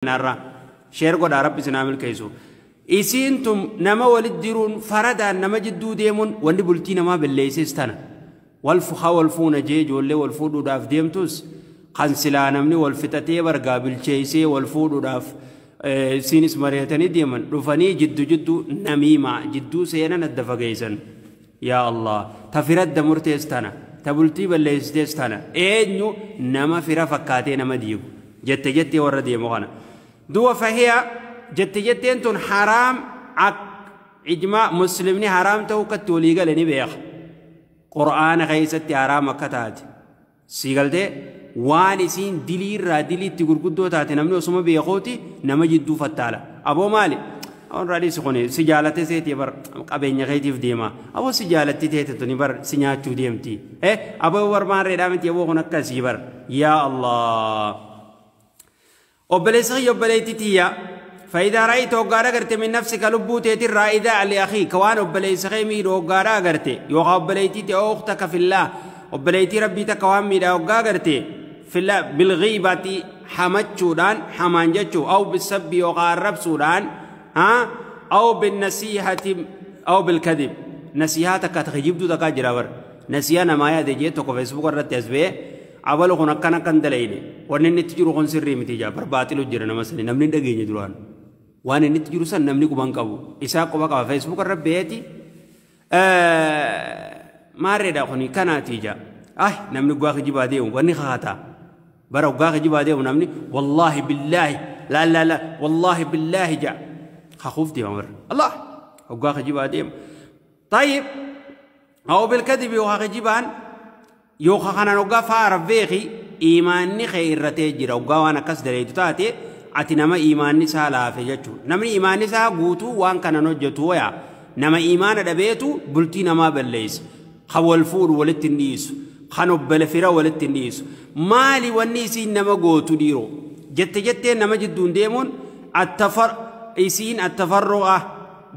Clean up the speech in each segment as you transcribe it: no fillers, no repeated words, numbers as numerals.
Narra share godhaa, Rabbi isin haa milkeessu. Isiin tun nama walit diruun, faradaan nama jidduu deemuun, wanni bultii namaa balleesses tana. Wal haa wal fuuna jee ijoollee wal fuudhuudhaaf deemtus, kan silaa namni wal fixatee bargaa bilcheessee wal fuudhuudhaaf isiinis mari'atanii deeman, dhufanii jiddu jidduu namiimaa jidduu seenan, adda fageessan. Yaa Allah, ta firadda murtees tana, ta bultii balleessitees tana. Eenyu nama fira fakkaatee nama diigu, jette jettee warra deemu kana. Du'a fahiya jette jetteen tun haraam. Ijmaa muslimni haraam ta'uu akkatti walii gale ni beeka. Qur'aana keessatti haraam akka taate sii galtee, waan isiin dilii irraa diliitti gurguddoo taate namni osuma beekuuti nama jidduu fattaala. Aboo maali? Awwan dhiisi, kun si jaalate seetii bar, qabeenya keetiif deema. Aboo si jaalatti teete tuni bar, si nyaachuu deemti. Aboo bar maarreedhaa miti, aboo kun akkasii bar. Yaa Allah. Obboleessa kiyya, obboleettii tiyya. فإذا رأيت وقارا أغرت من نفسك لبو تيتر إذا لأخيك وان obboleessa kee miidhu hoggaadha agarte, yookaan obboleettii ta'e, أختك في الله, obboleettii Rabbii takka waan miidhaa hoggaa agarte, في الله, بالغيبة hamachuudhaan, hamaan jechuu, أو بالسب yookaan arrabsuudhaan, أو بالنصيحة أو بالكذب, nasihaa takka takijibduu takkaa jira bar. Nasihaa namaa yaade jee tokko Facebook irratti as ba'ee, abalu kun akkana akkan dalayne, wanni inni itti jiru kun sirrii miti jaa bar. Baaxilu jira nama sani, namni hin dhageenye duraan. Waan inni itti jiru san namni quban qabu, isaa quba qaba. Facebook irra beeti maarreedha kuni kanaati jaa. Ah, namni guyyaa kijibaa deemu wanni kakataa bara, guyyaa kijibaa deemu namni wallaahi billaahi, laa laa laa, wallaahi billaahi jaa, kakuuf deema bara. Allah, guyyaa kijibaa deemu. طيب, أو بالكذب yookaan kijibaan yookaan kanaan hoggaa فاعرف beeki, iimaanni kee irratee jira. Hoggaa waan akkas dareetu taate, ati nama iimaanni isaa laafe jechuudha. Namni iimaanni isaa guutuu waan kanan hojjetu waya, nama iimaana dhabeetu bultii namaa balleessa. Kan wal fuudhu walitti hin dhiisu. Kan obbole fira walitti hin dhiisu. Maali wanni isiin nama gootu dhiiroo? Jette jettee nama jidduun deemuun isiin التفرقة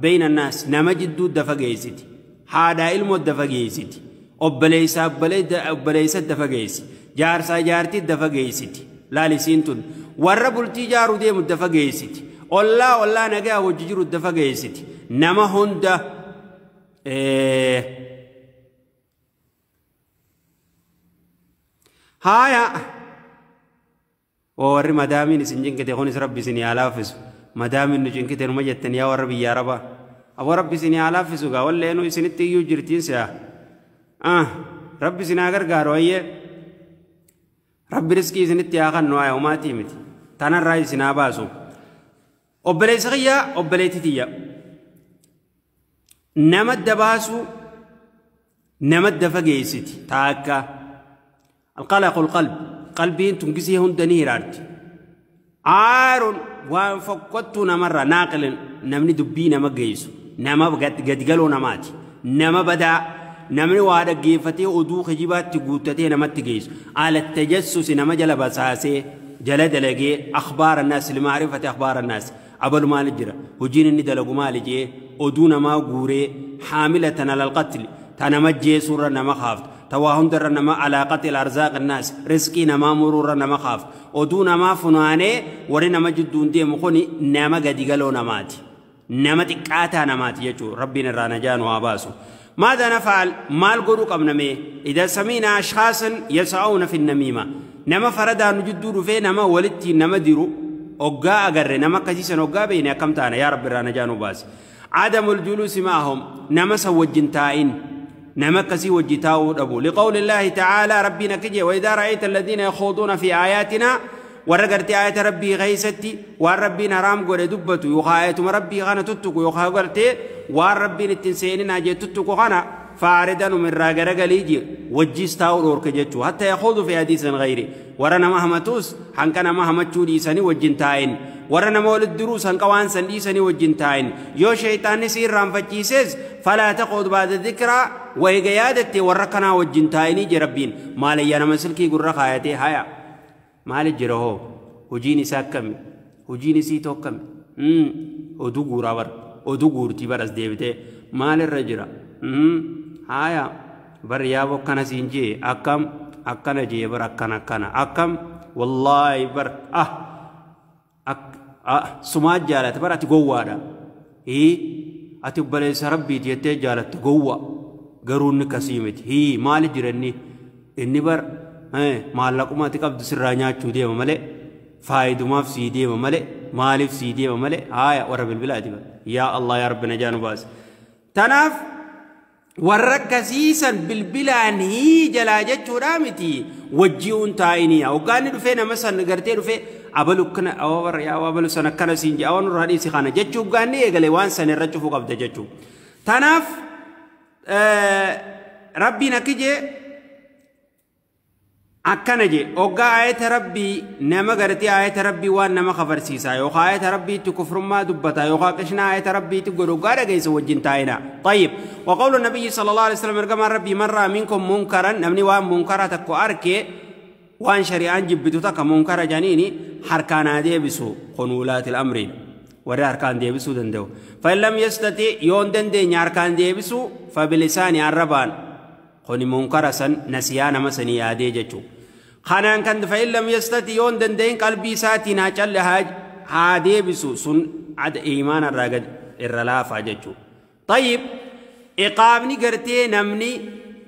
بين الناس, nama jidduu dafa geessiti. Haadhaa ilmoo dafa geessiti. Obboleessaa obboleessa dafa geessi. Jaarsaa jaartii dafa geessiti. Laal, isiin tun warra bultii jaaruu deemu dafa geessiti. Ollaa ollaa nagaa hojii jiru dafa geessiti. Nama hunda haaya. Warri madaamiin isin cinkite kunis Rabbi isin haa laaffisu. Madaamiin nu cinkite numa jettan, yaa warra biyya Arabaa. Aboo, Rabbi isin haa laaffisu gaa, walleenu isinitti iyyuu jirtiin si'a. Ah, Rabbi isin haa gargaaru ayyee. Rabbi riskii isinitti haa kennu, haa homaatii miti. Tanarraa isin haa baasu. Obboleessa kiyyaa, obboleettii tiyya. Nama dabaasu, nama dafa geessiti taakka. القلق القلب, qalbiin tun gisee hunda ni hiraarti. Aaruun waan fokkottuu namarra naaqilin, namni dubbii nama geessu nama gadigaloo namaati. Nama badaa, namni waa dhaggeeffatee oduu kijibaatti guuttatee namatti geessu. على التجسس, nama jala basaasee jala dalagee, أخبار الناس, لمعرفة أخبار الناس, abalu maali jira, hojiin inni dalagu maali jee oduu namaa guuree, حاملة على القتل, ta nama jeesurra nama kaaftu, ta waa hundarra nama, على قطع أرزاق الناس, riskii namaa muruurra nama kaaftu, oduu namaa funaanee warri nama jidduun deemu kuni nama gadigaloo namaati, nama xiqqaataa namaati jechuudha. Rabbiin irraa najaa nu haa baasu. ماذا نفعل؟ Maal godhuu qabna mee إذا سمعنا أشخاصا يسعون في النميمة؟ Nama faradaan nu jidduu dhufee nama walitti nama diru hoggaa agarre, nama akkasiisan hoggaa beeyne, akkam taana? Yaa Rabbi, irraa najaa nu baasi. عدم الجلوس معهم, nama san wajjin taa'in, nama akkasii wajji taa'uu dhabu. لقول الله تعالى, Rabbiin akka jee, وإذا رأيت الذين يخوضون في آياتنا, warra gartee ayata Rabbii keeysatti waan Rabbiin haraam godhe dubbatu, yookaan ayatuma Rabbii kana tuttuqu, yookaan gartee waan Rabbiin ittiin seeninaa jee tuttuqu kana, فأعرض عنهم, irraa garagalii jee, wajjiis taa'uu dhoorke jechuu, حتى يخوضوا في حديث غيره. Warra nama hamatus hanqa nama hamachuu dhiisanii wajjin taa'in, warra nama walit diruus hanqa waan san dhiisanii wajjin taa'in. Yoo shayxaanni si irraanfachiises, فلا تقعد بعد الذكرى, wayga yaadatte warra kanaa wajjin taa'inii je Rabbiin. Maalayyaa nama silkii gurra kaayatee, haya, maali jira hoo, hojiin isaa akkami, hojiin isii tokkami, oduu guuraa bar, oduu guurtii bar, as deebitee maalirra jira, haya bar, yaaboo akkana siin jee, akkam akkana jee bar, akkana akkana akkam, wallaahi bar, ah. Sumaa jaalata bara ati gowwaadha. Ati obboleessa rabbiiti jettee jaalatta gowwa. Garuu inni kasii miti. Maali jira inni? Inni bar maallaquma ati qabdu sirraa nyaachuu deema malee faayidumaaf sii deema malee maaliif sii deema malee haaya warra bilbilaati bara. Yaa Allah yaa Rabbi najaa nu baasi. Tanaaf warra akkasiisan bilbilaan hii jalaa jechuudhaa miti wajji'uun taa'inii hoggaanni dhufee nama san gartee dhufee abalu kana awa yaa abalu san akkana siin jedha waan irraa dhiisi kana jechuu hoggaanni eegale waan san irra cufuu qabda jechuu. Tanaaf rabbiin akki jee akkana jee hoggaa ayata rabbii nama gartee ayata rabbii waan nama kafarsiisaa yookaan ayata rabbiitti kufrummaa dubbataa yookaan qishnaa ayata rabbiitti godhu hoggaa dhageessa wajjin taa'ina. طيب وقول النبي صلى الله عليه وسلم ergamaan rabbii من رأى منكم منكرا namni waan munkara takko arke waan shari'aan jibbitu takka munkara janiini harkaan haa deebisu qunuulaati amriin warri harkaan deebisuu danda'u. فإن لم يستطع yoon dandeenya harkaan deebisu فبلسانه arrabaan kuni munkara san nasiyaa nama sanii yaadee jechuudha. Kanaan kan فإن لم يستطع yoon dandeenye qalbii isaatiin haa calle haa deebisu sun iimaana irraa gad irra laafaa jechuudha. طيب iqaabni gartee namni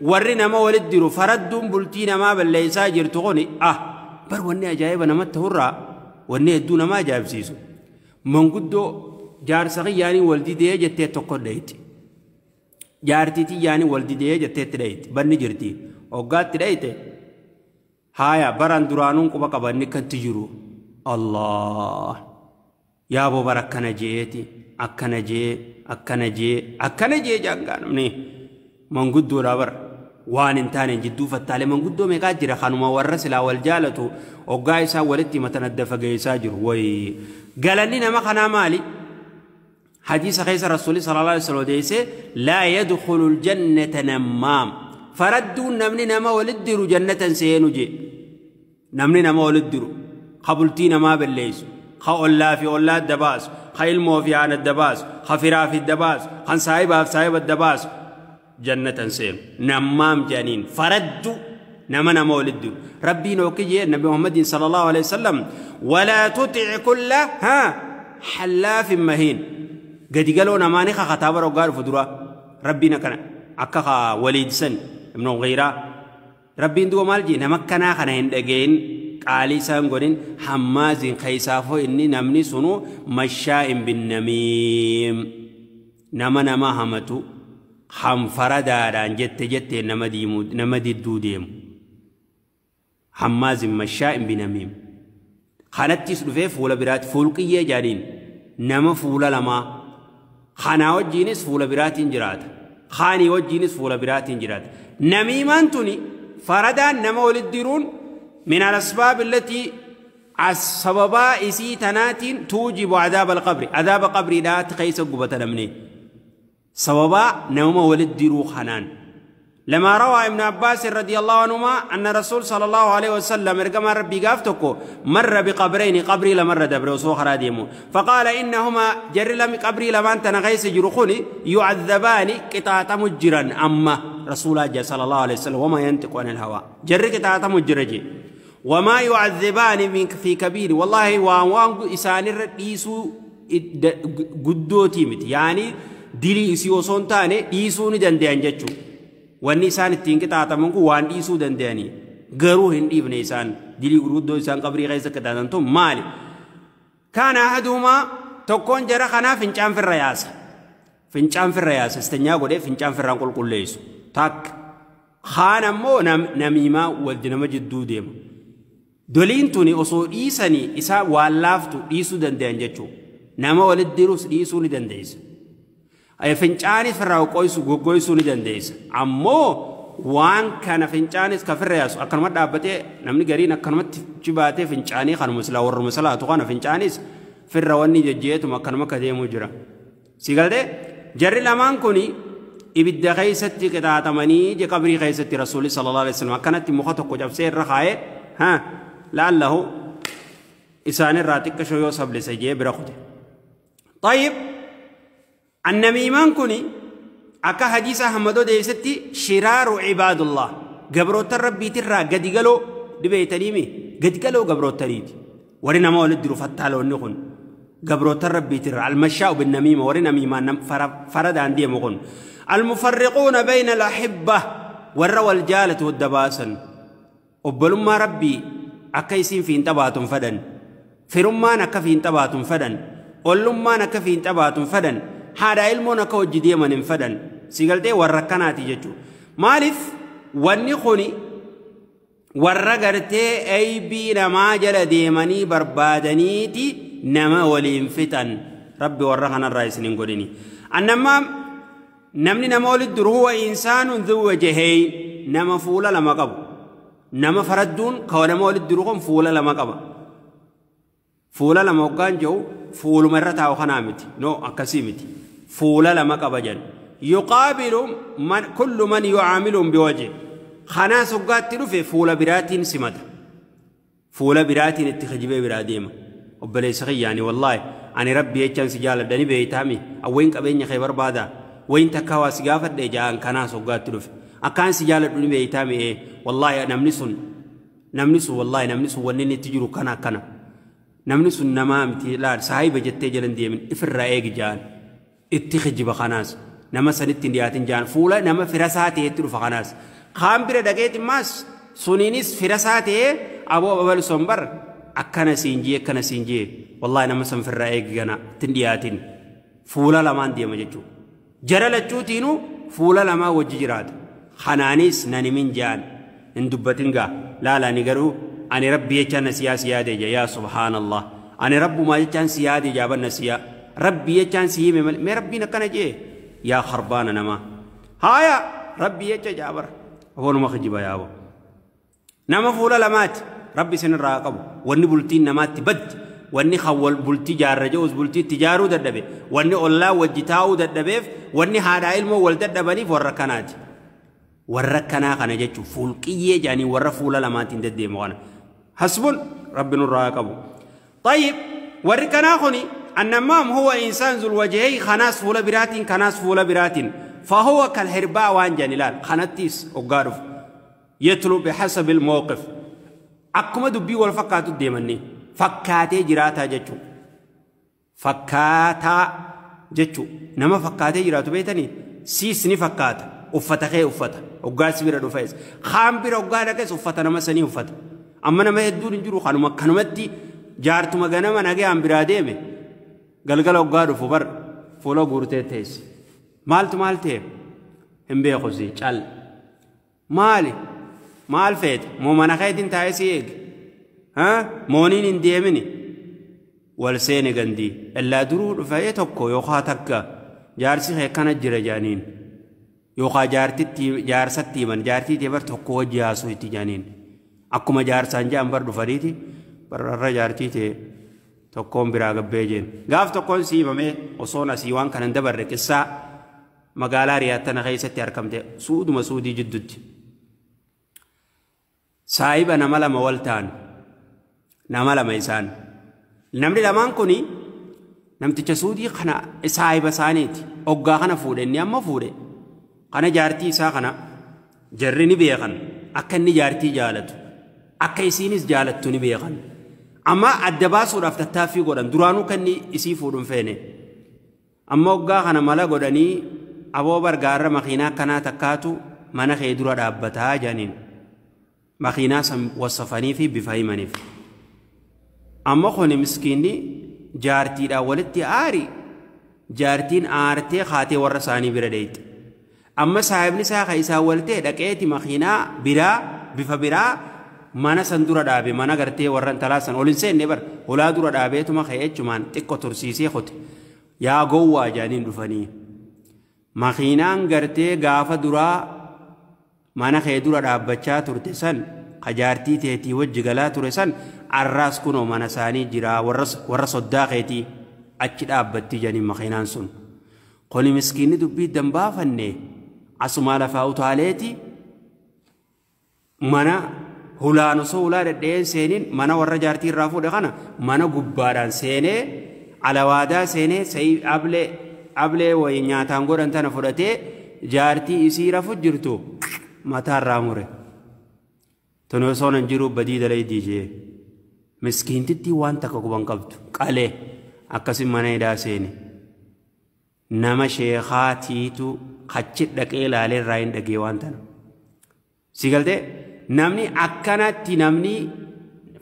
warri nama walitti diru faradduun bultii namaa balleessaa jirtu kuni bar wanni ajaa'iba namatti ta'urraa wanni hedduu nama ajaa'ibsiisu. Manguddoo jaarsa qiyyaanii wal didee jettee tokko dhayti. Jaartii xiyyaanii wal didee jetteetti dhayti. Banni jirti. Hoggaatti dhayte. Haaya baran duraanuun quba qabanni kanti jiru. Allah. Yaaboo bara akkana jeeti. Akkana jee. Akkana jee. Akkana jee jaangaa namni. Manguddoodhaa bara. Waan hin taane jidduu fattaalee manguddoo meeqaa jira kanuma warra silaa wal jaalatu hoggaa isaa walitti himatan adda fageessaa jiru. Wayii. Galanni nama kanaa maali? حديث خيس رسول صلى الله عليه وسلم لا يدخل الجنة نمام فردوا نمني نما ولدرو جنة سينجي نمني نما ولدرو قبلتي نما بالليس خا الله في الله الدباس خا علمو في عن الدباس خا فرا في الدباس خا صاحبها في صاحب الدباس جنة سين نمام جانين فردوا نما نما ولدرو ربي نوكي النبي محمد صلى الله عليه وسلم ولا تطع كل حلاف مهين قد قالوا نماني خطابر وقالوا فدرا ربنا كان أكخا وليد سن ابن غيرة ربين دو مالجي نمكنا خنا هندجين قالي سانغورين حمازين خيسافو إني نمني سنو مشاء بالنميم نما نما همتو هم فرداران جت جت نما ديمو نما ديدو ديم حماز مشاء بنميم خانتي سلفه فولا برات فولقية جارين نما فولا لما خانا وجينس فولا براتين جرات خاني وجينس فولا براتين جرات نميمان توني فردان نما ولديرون من الأسباب التي السببا إسي تناتين توجب عذاب القبر عذاب قبر لا تقيس قبة نمني سببا نما ولديرو خانان لما روى ابن عباس رضي الله عنهما أن رسول صلى الله عليه وسلم رقم ربي قافتكو مر بقبرين قبري لمر دبر وسوخ راديمو فقال إنهما جر لم قبري لما أنت نغيس جرخوني يعذبان قطعة مجرا أما رسول الله صلى الله عليه وسلم وما ينطق عن الهوى جر قطعة مجرجي وما يعذبان من في كبير والله وان إسان الرئيس قدوتي مت يعني دلي إسيو سونتاني إيسوني دندان جتشو wanni isaan ittiin qixaaxaman kun waan dhiisuu danda'anii garuu hin dhiifne isaan dilii gurguddoo isaan qabrii keessa qixaaxan tun maali? Kaana ahaduhumaa tokkoon jara kanaa fincaan firra yaasa. Fincaan firra yaasa istanyaa godhee fincaan firraan qulqulleessu. Takka. Kaan ammoo namiimaa waldi nama jidduu deema. Doliin tuni osoo dhiisanii isaa waan laaftu dhiisuu danda'an jechuudha. Nama walitti dirus dhiisuu ni dandeessa. Fincaanis firraa goggoysuu ni dandeessa. Ammoo waan kana fincaanis ka firra yaasu akkanuma dhaabbatee namni gariin akkanumatti jibaatee fincaanii kanuma silaa warruma salaatu kana fincaanis firra wanni jejjeetuma akkanuma akka deemuu jira. Si galtee jarri lamaan kuni ibidda keessatti qixaaxamanii je qabrii keessatti rasuulli sallallahu alaihi wasallam akkanatti muka tokko cabsee irra kaa'ee la'allahu isaan irraa xiqqashoo yoo sablise jee bira kute. طيب النميمان كوني أكا حديث أحمد ديستي شرار عباد الله قبرو الربي ترى قد قالوا دبي تريمي قد قالوا قبرو التريد Warri nama walitti diru fattaaloonni kun gabroota rabbiitirra almashaa'u binnamiima warri namiimaan faradaan deemu kun almufarriquuna bayna alahibba warra wal jaalatu wadda baasan obbolummaa rabbii akka isiin fiin xabaatun fadhan firummaan akka fiin xabaatun fadhan ollummaan akka fiin xabaatun fadhan haadha ilmoon akka hojii deeman hin fadhan si galtee warra akkanaati jechuudha maaliif wanni kuni warra gartee aybii namaa jala deemanii barbaadaniiti nama waliin fixan rabbi warra kanarraa isin hin godhini annammaa namni nama walitti duru huwa insaanun dhu wajhayn nama fuula lama qabu nama faradduun ka nama walitti duru kun fuula lama qaba fuula lama hoggaan jiru fuuluma irra taa'u kanaa miti no akkasii miti fuula lama qaba jedhan yuqaabilu man kullu man yucaamiluhum biwajhi kanaas hoggaatti dhufe fuula biraatiin simata fuula biraatiin itti kijibee biraa deema obboleessa kiyyaani wallaahi ani rabbi jechaan si jaaladha ni beeytaami awwayin qabeenya kee barbaada wayin takkaa waa si gaafadhe ja'an kanaas hoggaatti dhufe akkaan si jaaladhu ni beeytaami ee wallaahi namni sun wallaahi namni sun wanni inni itti jiru kana akkana namni sun namaa miti laal saahiba jettee jalan deemin ifirraa eegi ja'an itti kijiba kanaas nama sanitti hin dhiyaatin ja'an fuula nama firasaa ta'etti dhufa kanaas kaan bira dhaqeeti maas suniinis firasaa ta'ee aboo abalu son bar akkana siin jee akkana siin jee wallaahi nama san firraa eegi gana ittiin dhiyaatin fuula lamaan deema jechuudha jara lachuutiinuu fuula lamaa wajji jiraata kanaanis nan himin ja'an hin dubbatin gaa laala ani garuu ani rabbi jechaan na siyaa si yaade ija yaa subhaanallah ani rabbumaa jechaan si yaade ijaaban na siyaa rabbi jechaan si hime malee mee rabbiin akkana jee yaa kharbaana namaa haaya rabbi jecha jaabara afoonuma kijiba yaabo nama fuula lamaati rabbi isinirraa qabu wanni bultiin namaatti baddi wanni khawwal bultii jaarra jedhus bultii itti jaaruu dadhabe wanni ollaa wajji taa'uu dadhabeef wanni haadhaa ilmoo wal dadhabaniif warra kanaati warra kanaa kana jechuun fuulqiyyee jedhanii warra fuula lamaatiin deddeemu kana hasbun rabbi nurraa qabu طيب warri kanaa kuni annammaam huwa insaan zul wajhey kanaas fuula biraatiin kanaas fuula biraatiin فهو كالحرباء وان جانلال خنتيس وقارف يتلو بحسب الموقف أكما دبي والفكاتو ديمني فكاتي جراتا جتشو فكاتا جتشو نما فكاتي جراتو بيتني سيسني فكاتا uffata kee uffata hoggaa si bira dhufees kaan bira hoggaa dhaqees uffata nama sanii uffata amma nama hedduun hin jiru kanuma kanumatti jaartuma ganama nagayaan biraa deeme galgala hoggaa dhufu bar fuula guurtee teessi maaltu maal ta'e hin beeku si cal maali maal feete moo mana keetiin taa'ee si eege mooniin hin deemini wal seene gandii illaa duruu dhufee tokko yookaan takka jaarsi kee kana jira jaaniin yookaan jaarsatti himan jaartii ta'e bar tokko wajji haasoo itti jaaniin akkuma jaarsaan ja'an bar dhufaniiti bararra jaartii ta'e tokkoon biraa gabbee jeen gaaf tokkoon si himamee osoon asii waan kanan dabarre qissaa magaalaa Riyaattana keessatti argamte suuduma suudii jidduutti saahiba nama lama wal ta'an nama lama isaan namni lamaan kuni namticha suudii kana saahiba isaaniiti hoggaa kana fuudhe inni amma fuudhe kana jaartii isaa kana jarri ni beekan akka inni jaartii jaalatu akka isiinis jaalattu ni beekan amma adda baasuudhaaf tattaaffii godhan duraanuu kan inni isii fuudhuun feene amma hoggaa kana mala godhanii aboo bargaarra makiinaa akkanaa takkaatu mana kee dura dhaabbataa jedhaniin makiinaa san wasafanii fi bifa himaniif amma kuni miskiinni jaartiidhaan walitti aari jaartiin aartee kaatee warra isaanii bira dheeyte amma saahibni isaa ka isaa waltee dhaqeeti makiinaa biraa bifa biraa mana san dura dhaabe mana gartee warra intalaa san ol hin seenne bar holaa dura dhaabeetuma ka'eechumaan xiqqo tursiisee qote yaa gowwaa jedhaniin dhufanii makiinaan gartee gaafa duraa mana kee dura dhaabbachaa turte san ka jaartii teetii wajji galaa ture san arraas kunoo mana isaanii jira warra soddaa keetii achi dhaabbatti jedhaniin makiinaan sun kuni miskiinni dubbii dambaafanne asumaa lafaa utaaleeti mana hulaan osoo hulaa dhadheen seeniin mana warra jaartii irraa fuudhe kana mana gubbaadhaan seenee alawaadaa seenee sayii ablee wayi nyaataan godhan tana fudhatee jaartii isii rafu jirtu mataarraa mure. Tuni osoo nan jiru badii dalay diijee. Miskiintitti waan takka quban qabdu qalee akkasin mana hidhaa seene. Nama sheekaatiitu achi dhaqee ilaalee irraa hin dhagee waan tana. Si galtee namni akkanatti namni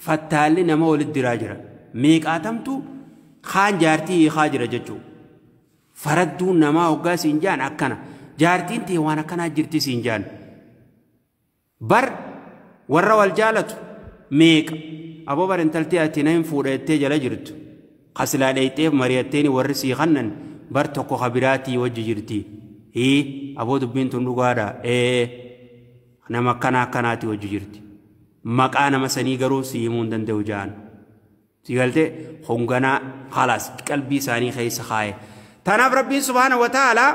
fattaalli nama walitti diraa jira. Meeqaatamtu kaan jaartii hiikaa jira jechuudha. Faradduun namaa hoggaa siin jaan akkana. Jaartiin ta'e waan akkanaa jirti siin jaan. Bar warra wal jaalatu meeqa. Aboo bar intaltee ati na hin fuudha jettee jala jirtu. Kasilaa dheeyxee mari'atteeni warri sii kannan bar tokko kabiraatii wajji jirti. Hii aboo dubbiin tun dhugaadha. Ee nama akkanaa akkanaati wajji jirti. Maqaa nama sanii garuu si himuu hin danda'u jaan. Si galtee honganaa khalaas qalbii isaanii keessa kaaye. Tanaaf Rabbiin subhaana wa ta'ala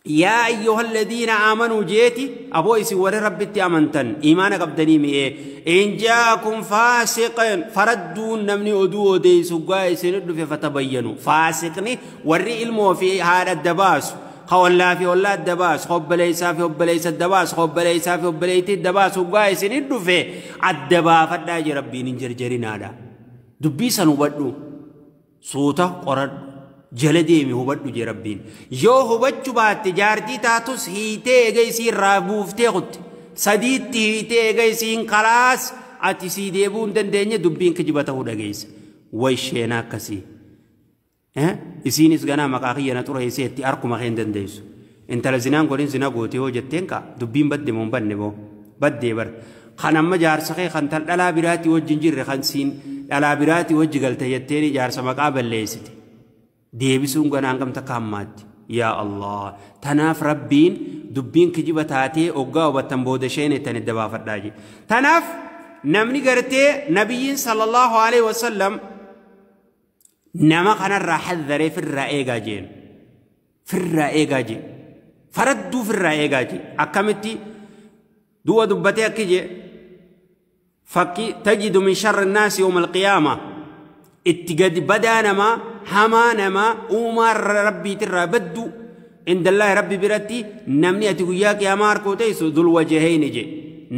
yaa ayyuha alladhiina aamanuu jeeti aboo isin warri Rabbitti amantan iimaana qabdanii mi'ee in jaakum faasiqin faradduun namni oduu odeessu gaa isin dhufe fatabayyanu. Faasiqni warri ilmoo fi haadha adda baasu, ka ollaa fi ollaa adda baasu, obboleessaa fi obboleessa adda baasu, obboleessaa fi obboleettii adda baasu gaa isin dhufe adda baafadhaa jee Rabbiin hin jarjarinaadha. Dubbii san hubadhu, suuta qoradhu, jala deemi hubadhu jee Rabbiin. Yoo hubachuu baatte jaartii taatus hiitee eega isii irraa buuftee kutte. Sadiitti hiitee eega isiin kalaas ati sii deebi'uu hin dandeenye dubbiin kijiba ta'uu dhageessa. Way sheenaa akkasii. Isiinis ganaa maqaa kiyya na xureesseetti harkuma kee hin dandeessu. Intala zinaan godhin zina goote yoo jetteen kaa dubbiin badde moo hin badne boo baddee bara. Kan amma jaarsa kee kan tal dhalaa biraatii wajjin jirre kan siin dhalaa biraatii wajji galte jetteen jaarsa maqaa balleessite. Deebisuun ganaa hangam takka hammaatti. Yaa Allah. Tanaaf Rabbiin dubbiin kijiba taatee oggaa hubattan booda isheen ittan idda baafadhaa jee. Tanaaf namni gartee nabiyyiin sallallahu alaihi wasallam nama kanarraa haddaree firraa eegaa jeen. Firraa eegaa jee. Faradduu firraa eegaa jee. Akkamitti du'a dubbatee akki jee. Fakkii tajidu min sharri naasi yawma alqiyaama. Itti gadi badaa namaa hamaa namaa uumaa rabbiitirraa baddu indallaahi rabbi biratti namni ati guyyaa qiyaamaa harkoo teessu dhul wajhayni je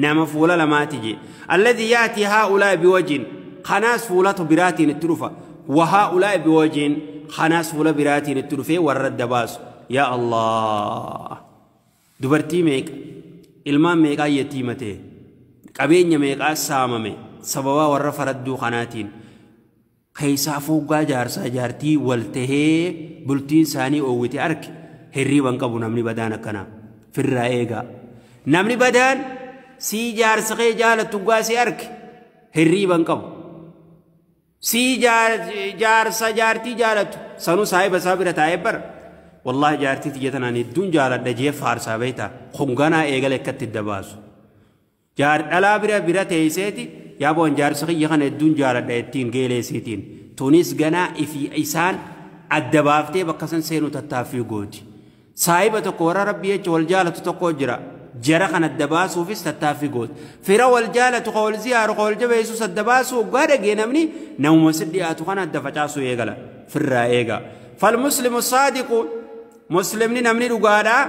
nama fuula lamaati je. Alladhi yaati haa'ulaa'i biwajhin kanaas fuulatu biraatiin itti dhufa wa haa'ulaa'i biwajhin kanaas fuula biraatiin itti dhufee warra adda baasu. Yaa Allah. Dubartii meeqa ilmaan meeqaa yatiima ta'e qabeenya meeqaa saamame sababaa warra faradduu kanaatiin. Keessaa fuuggaa jaarsaa jaartii wal tahee bultiin isaanii oowwite arge hirriiban qabu namni badaan akkanaa firraa eegaa. Namni badaan sii jaarsa kee jaalattu gaa si arge hirriiban qabu. Sii jaarsa jaartii jaalattu sanuu saahiba isaa bira taa'ee bara. Wallaahi jaartii tiyya tanaan hedduun jaaladha jee faarsaa beektaa honganaa eegale akkatti idda baasu. Jaar dhalaa bira bira teesseeti yaa boon jaarsa kiyya kana hedduun jaaladha ittiin geeleesiitiin. Tunis ganaa ifi isaan adda baaftee bakka san seenuu tattaaffii gooti. Saahiba tokko warra Rabbii jecha wal jaalatu tokko jira. Jara kan adda baasuufis tattaaffii gooti. Fira wal jaalatu ka wal ziyaaru ka wal jabeessus adda baasuu hoggaa dhagee namni namuma si dhiyaatu kana adda facaasuu eegala. Firraa eega. Falmuslimu saadiqu muslimni namni dhugaadhaa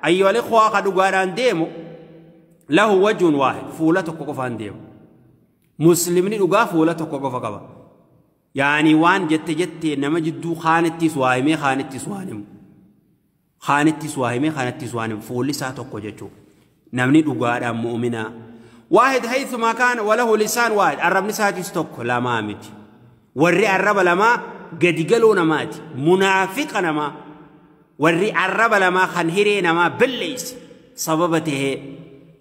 ayyuhal ikhwaa ka dhugaadhaan deemu lahu wajhun waahid fuula tokko qofaan deemu. Muslimni dhugaa fuula tokko qofa qaba. Yaani waan jette jette nama jidduu kaanittis waa himee kaanittis waan himu. Kaanittis waa himee kaanittis waan himu. Fuulli isaa tokko jechuudha. Namni dhugaadhaan mu'uminaa. Waahid haythumaa kaana walahu lisaan waahid. Arrabni isaatis tokko lamaa miti. Warri arraba lamaa gadi galoo namaati. Munaafiqa namaa. Warri arraba lamaa kan hiree namaa balleesse sababa tahee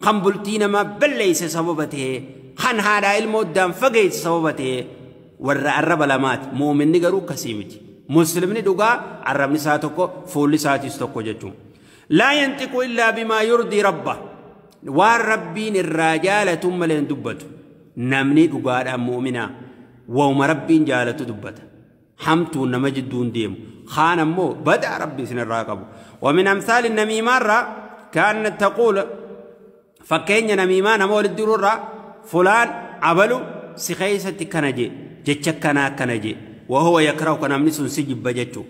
kan bultii namaa balleesse sababa tahee kan haadhaa ilmoo addaan fageesse sababa tahee warra arraba lamaati. Mu'uminni garuu akkasii miti. Muslimni dhugaa arrabni isaa tokko fuulli isaatis tokko jechuudha. Laa yantiqu illaa bimaa yurdii rabba. Waan Rabbiin irraa jaalatu malee hin dubbatu. Namni dhugaadhaan mu'uminaa wauma Rabbiin jaalatu dubbata. Hamtuun nama jidduu hin deemu. Kaan ammoo badaa Rabbi isin irraa qabu. Wa min amsaali namiimaarraa kaan taquula fakkeenya namiimaa nama walitti jirurraa fulaan abalu si keessatti kana jee jecha akkanaa akkana jee wahuwa yakrahu kan namni sun si jibba jechuu.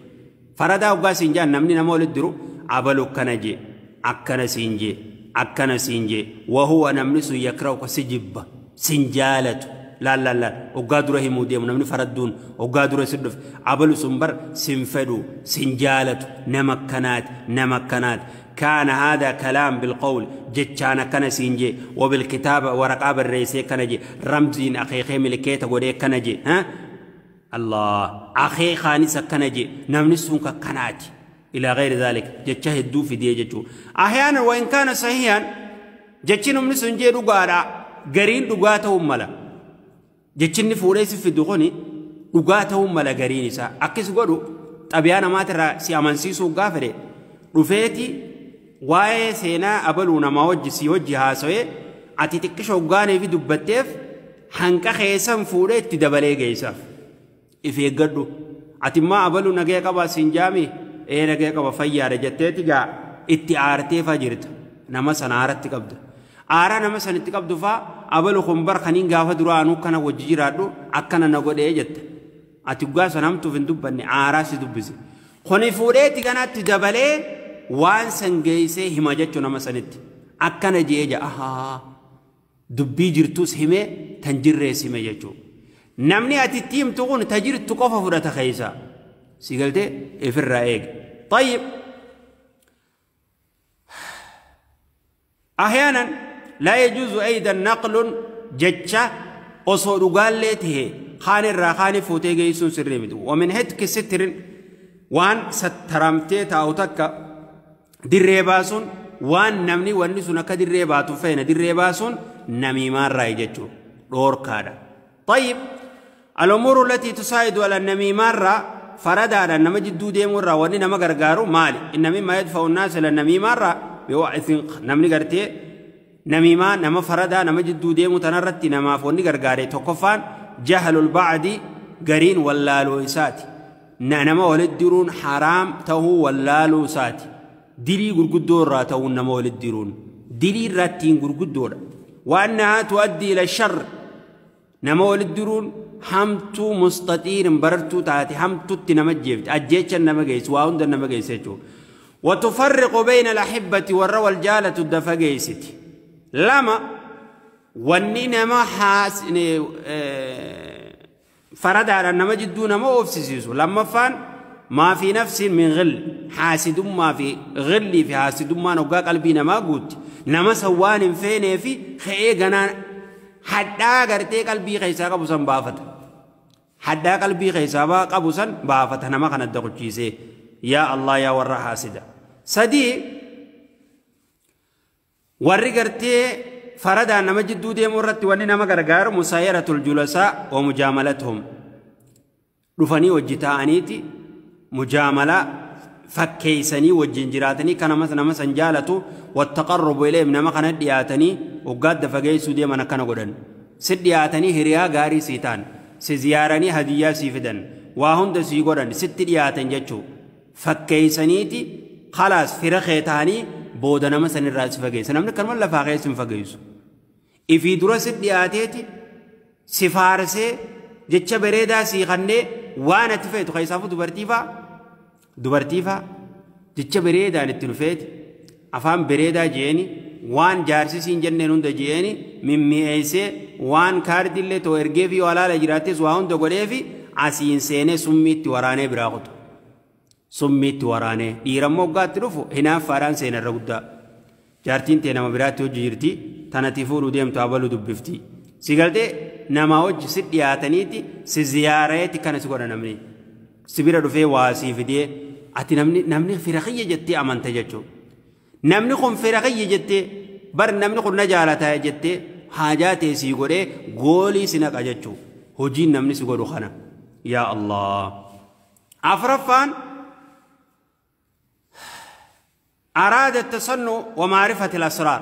Faradaa hoggaa siin jaan namni nama walitti jiru abalu akkana jee akkana siin jee akkana siin jee wahuwa namni sun yakrahu ka si jibba sin jaalatu. Laal laal laal oggaa dura himuu deemu namni faradduun oggaa dura si dhufe abalu sun bar sin fedhu sin jaalatu nama akkanaati nama akkanaati. كان هذا كلام بالقول جتشانا كان سينجي وبالكتابة ورقة الرئيسية كان جي رمزين أخيخي ملكيتا قولي كان جي ها الله أخي خانيسة كان جي نمنسونك كناتي إلى غير ذلك جتشه الدو في دي جتشو أحيانا وإن كان صحيحا جتشي نمنسون جي رقارا قرين رقاتهم ملا جتشني فوريس في دغوني رقاتهم ملا قرين إسا أكس قولوا طبيانا ما ترى سيامنسيسو قافري رفيتي waa'ee seenaa abaluu namaa wajji si wajji haasawee ati xiqqisha hoggaanee fi dubbatteef hanqa keessan fuudhee itti dabalee geessaaf. If eeggadhu ati immoo abaluu nagaya qaba siin jaami ee nagaya qaba fayyaadha jetteeti gaa itti aartee faa jirta nama sana aaratti qabda. Aaraa nama sana itti qabdu faa abalu kun bar kaniin gaafa duraanuu kana wajji jiraadhu akkana na godhee jetta. Ati ggaa sana hamtuuf hin dubbanne aaraa si dubbise. Kuni fuudhee itti kanaatti dabalee waan san geessee hima jechuu nama sanitti akkana jee ja'a ahaa dubbii jirtus hime tan jirrees hime jechuu namni ati itti himtu kun ta jirtu qofa fudhata keessa si galtee ifirraa eege. طيب أحيانا لا يجوز أيضا نقل جتشا osoo dhugaallee tahe kaan irraa kaanii fuutee geessuun sirrii miti. ومن هتك ستر waan sattaramtee taa'u takka dirree baasuun waan namni wanni sun akka dirree baatu feena dirree baasuun namiimaarraa jechuudha dhoorkaadha. طيب الأمور التي تساعد على النميمارra faradaadhaan nama jidduu deemuurraa wanni nama gargaaru maali? إن مما يدفع الناس إلى النميمارra namni gartee namiimaa nama faradaa nama jidduu deemu tanarratti namaaf wanni gargaare tokkoffaan jahlul ba'di gariin wallaaluu isaati. Nama walitti diruun haraam tahuu wallaaluu isaati. Dilii gurguddoo irraa ta'uun nama walitti diruun dilii irrattiin gurguddoodha. وأنها تؤدي إلى الشر nama walitti diruun hamtuu mustaxiirin barartuu taate hamtutti nama jeefti ajjeechan nama geessu waa hunda nama geessu jechuudha. وتفرق بين الأحبة والروى الجالة الدفا geessiti. Lama wanni nama faradaadhaan nama jidduu nama oofsisiisu lammaffaan ما في نفس من غل حاسد ما في غلي في حاسد ما نوقع قلبي نما قوت نما سوان فين في خي غنا حدا غرتي قلبي خيسا قبوسن بافت حدا قلبي خيسا قبوسن بافت نما كان دقچيسه يا الله يا ور حاسده سدي ور غرتي فردا نما جدو دي مرت وني نما غرغار مسايرة الجلساء ومجاملتهم رفني وجتانيتي مجاملة فكيسني وجنجراتني كان مثلا مثلا جالته والتقرب إليهم نما كان دياتني وقاد فجيسو دي من كان غدن سدياتني هريا غاري سيتان سزيارني هدية سيفدن واهم دسي غدن ست دياتن جچو فكيسنيتي خلاص فرخيتاني بودا مثلا الراس فجيس نمن كان ولا فاغيس فجيس إفي درس دياتيتي سفارسه جچ بريدا سيخنه وانا تفيتو خيسافو dubartiifaa jecha bareedaan itti dhufeeti afaan bareedaa jeeni waan jaarsisiin jenneen hunda jeeni mimmi'eessee waan kaardillee too ergee fi walaala jiraattes waa hunda godheefi asiin seenee summiitti waraanee biraa kutu. Summiitti waraanee dhiirammoo waggaatti dhufu hinaaffaadhaan seena irra guddaa. Jaartiin tee nama biraatti hojii jirti tanatti fuudhuu deemtu abaluu dubbifti. Si galtee nama hojii si dhiyaataniiti si ziyaareeti kana si godha namni. Si bira dhufee waa sii fidee ati namni fira kiyya jettee amante jechuudha. Namni kun fira kiyya jettee bar namni kun na jaalataa jettee haajaa ta'e sii godhee goolii si naqa jechuudha. Hojiin namni si godhu kana. Yaa Allah. Afraffaan أراد التصنع ومعرفة الأسرار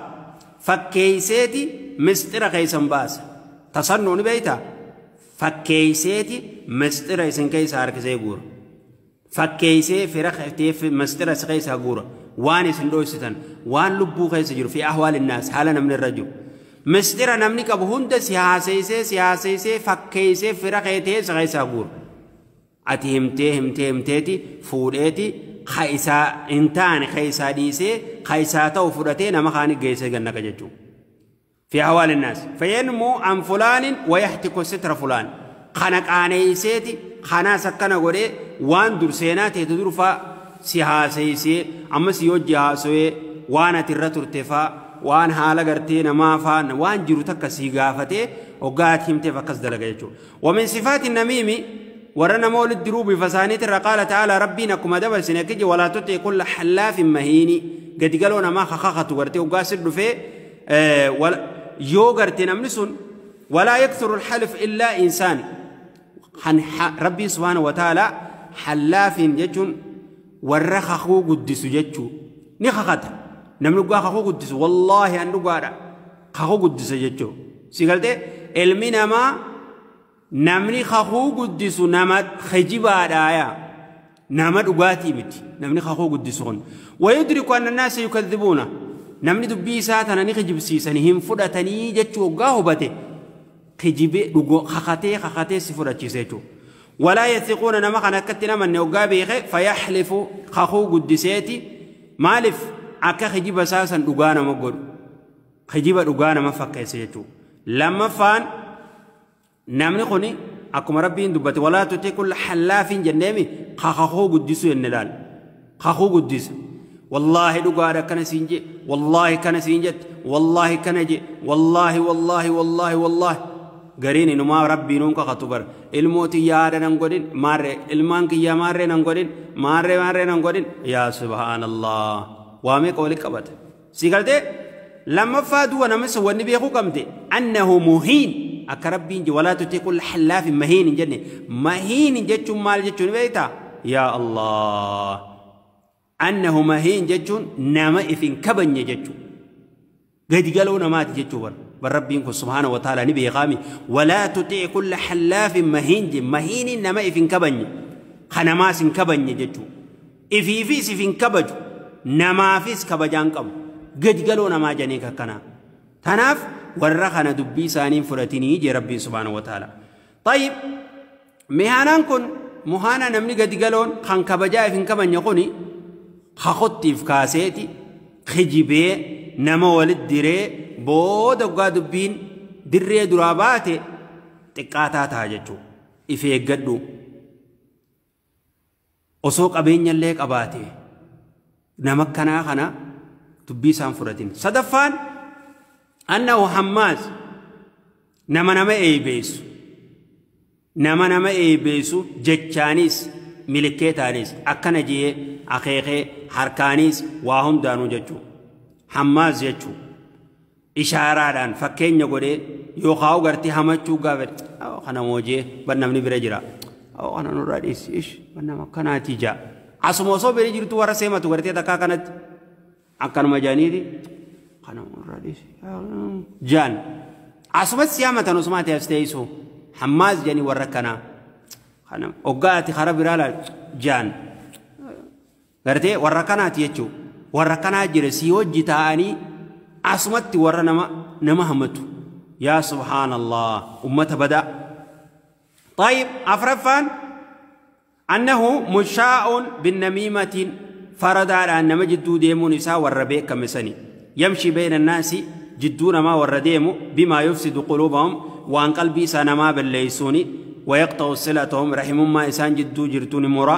فكيسيتي مستر كيسن باس تصنع نبيتا فكيسيتي مستر إسن كيس هاركسي غور فكيسي فرخ تيف مستر كيس غور وان إسن دوستن وان لبو كيس جرو في أحوال الناس حالنا من الرجل مستر نمني كبهند سياسي سياسي فكيسي فرخ تيس كيس غور أتي همتي همتي همتي فوريتي خيسا انتان خيسا ديسي خيسا تو فرتي نما خاني جيسي جنك جچو في أحوال الناس فينمو عن فلان ويحتك ستر فلان خنق آنيسيتي خنا سكنا غوري وان درسيناتي تدرفا سيهاسيسي أما سيوجي هاسوي وانا ترتر وان حالا غرتي نما فان وان جرو تك سيغافتي وغات همتي فكس دلغا يجو. ومن صفات النميم ورنا مولد دروب فسانيت قال تعالى ربنا كما دبل سنكجي ولا تطع كل حلاف مهين قد قالوا ما خخخت غرتي وغاسر دفي ولا يو غرتي نمنسون ولا يكثر الحلف الا انسان ربي سبحانه وتعالى حلاف يجون ورخخو قدس يجو نخخت namni dhugaa kakuu guddisu wallaahi an dhugaadha kakuu guddisa jechuu si galtee ilmi namaa namni kakuu guddisu nama hijibaadhaaya nama dhugaatii miti namni kakuu guddisu kun wayudriku anna annaasa yukadhibuuna namni dubbii isaa tana ni hijibsiisanii hin fudhatanii jechuu hoggaa hubate hijibee dhugoo kakatee kakatee si fudhachiise jechuu ولا يثقون nama kana akkatti namanne hoggaa beeke fayaxlifu kakuu guddiseeti maaliif akka hijiba saasan dhugaa nama godhu hijiba dhugaa nama fakkeesse jechuudha. Lammaffaan namni kuni akkuma rabbiin dubbate walaa tuti kulla hallaafin jenneemi kakakuu guddisuu jenne laal kakuu guddisa wallaahi dhugaadha akkana siin jee wallaahi kana siin jette wallaahi kana jee wallaahi wallaahi wallaahi wallaahi gariin inumaa rabbiin nuun kakatu bara ilmooti yaada nan godhin maarree ilmaan kiyya maarree nan godhin maarree maarree nan godhin yaa subhaanallah. وامي قولي قبت سيقلتي لما فادوا نمس والنبي قمت أنه مهين أكربين ولا تطيق كل حلاف مهين جنة مهين جتشون مال جتشون بيتا يا الله أنه مهين جتشون نما إثن كبن جتشون قد قالوا نمات جتشون بالربين سبحانه وتعالى نبي قامي ولا تطيع كل حلاف مهين جن مهين نما إثن كبن خنماس كبن جتشون إفي في سفن كبجو namaafis kabajaan qabu gadi galoo namaa janii kakkanaa tanaaf warra kana dubbii isaaniin fudhatinii jee rabbiin subhaanahu wa ta'ala. Tayyib mihaanaan kun muhaana namni gadi galoon kan kabajaa if hin kabajne kuni kakottiif kaaseeti kijibee nama walit diree booda dhugaa dubbiin dirree duraa baate xiqqaataa ta'a jechuudha. If eeggadhu osoo qabeenyallee qabaate nama kanaa kana dubbii isaan fudhatin. Sadaffaan annahu hammaas nama nama eebeessu nama nama eebeessu jechaanis milikeetaanis akkana jee akeekee harkaanis waa hundaanuu jechuu hammaas jechuu ishaaraadhaan fakkeenya godhee yookaan gartee hamachuu gaafate kana moojee bar namni bira jira kana nurraa dhiisi ish bar nama akkanaatii jaa asuma osoo bira jirtu warra seematu gartee takkaa kanatti akkanuma jaaniiti kana nurraa dhiisi jaan asumatti siyaamatan osumaati as teessu hammaas jedhanii warra kanaa kana hoggaati kara biraa laal jaan gartee warra kanaati jechuu warra kanaa jira si hojii taa'anii asumatti warra nama hamatu yaa subhaanallah ummata badaa. طيب أفرفان أنه مشاء بالنميمة فرد على أن جدو ديمو نساء والربيع كمسني يمشي بين الناس جدون ما ورديمو بما يفسد قلوبهم وأن قلبي سنما بالليسوني ويقطع صلتهم رحم ما إسان جدو جرتون مرا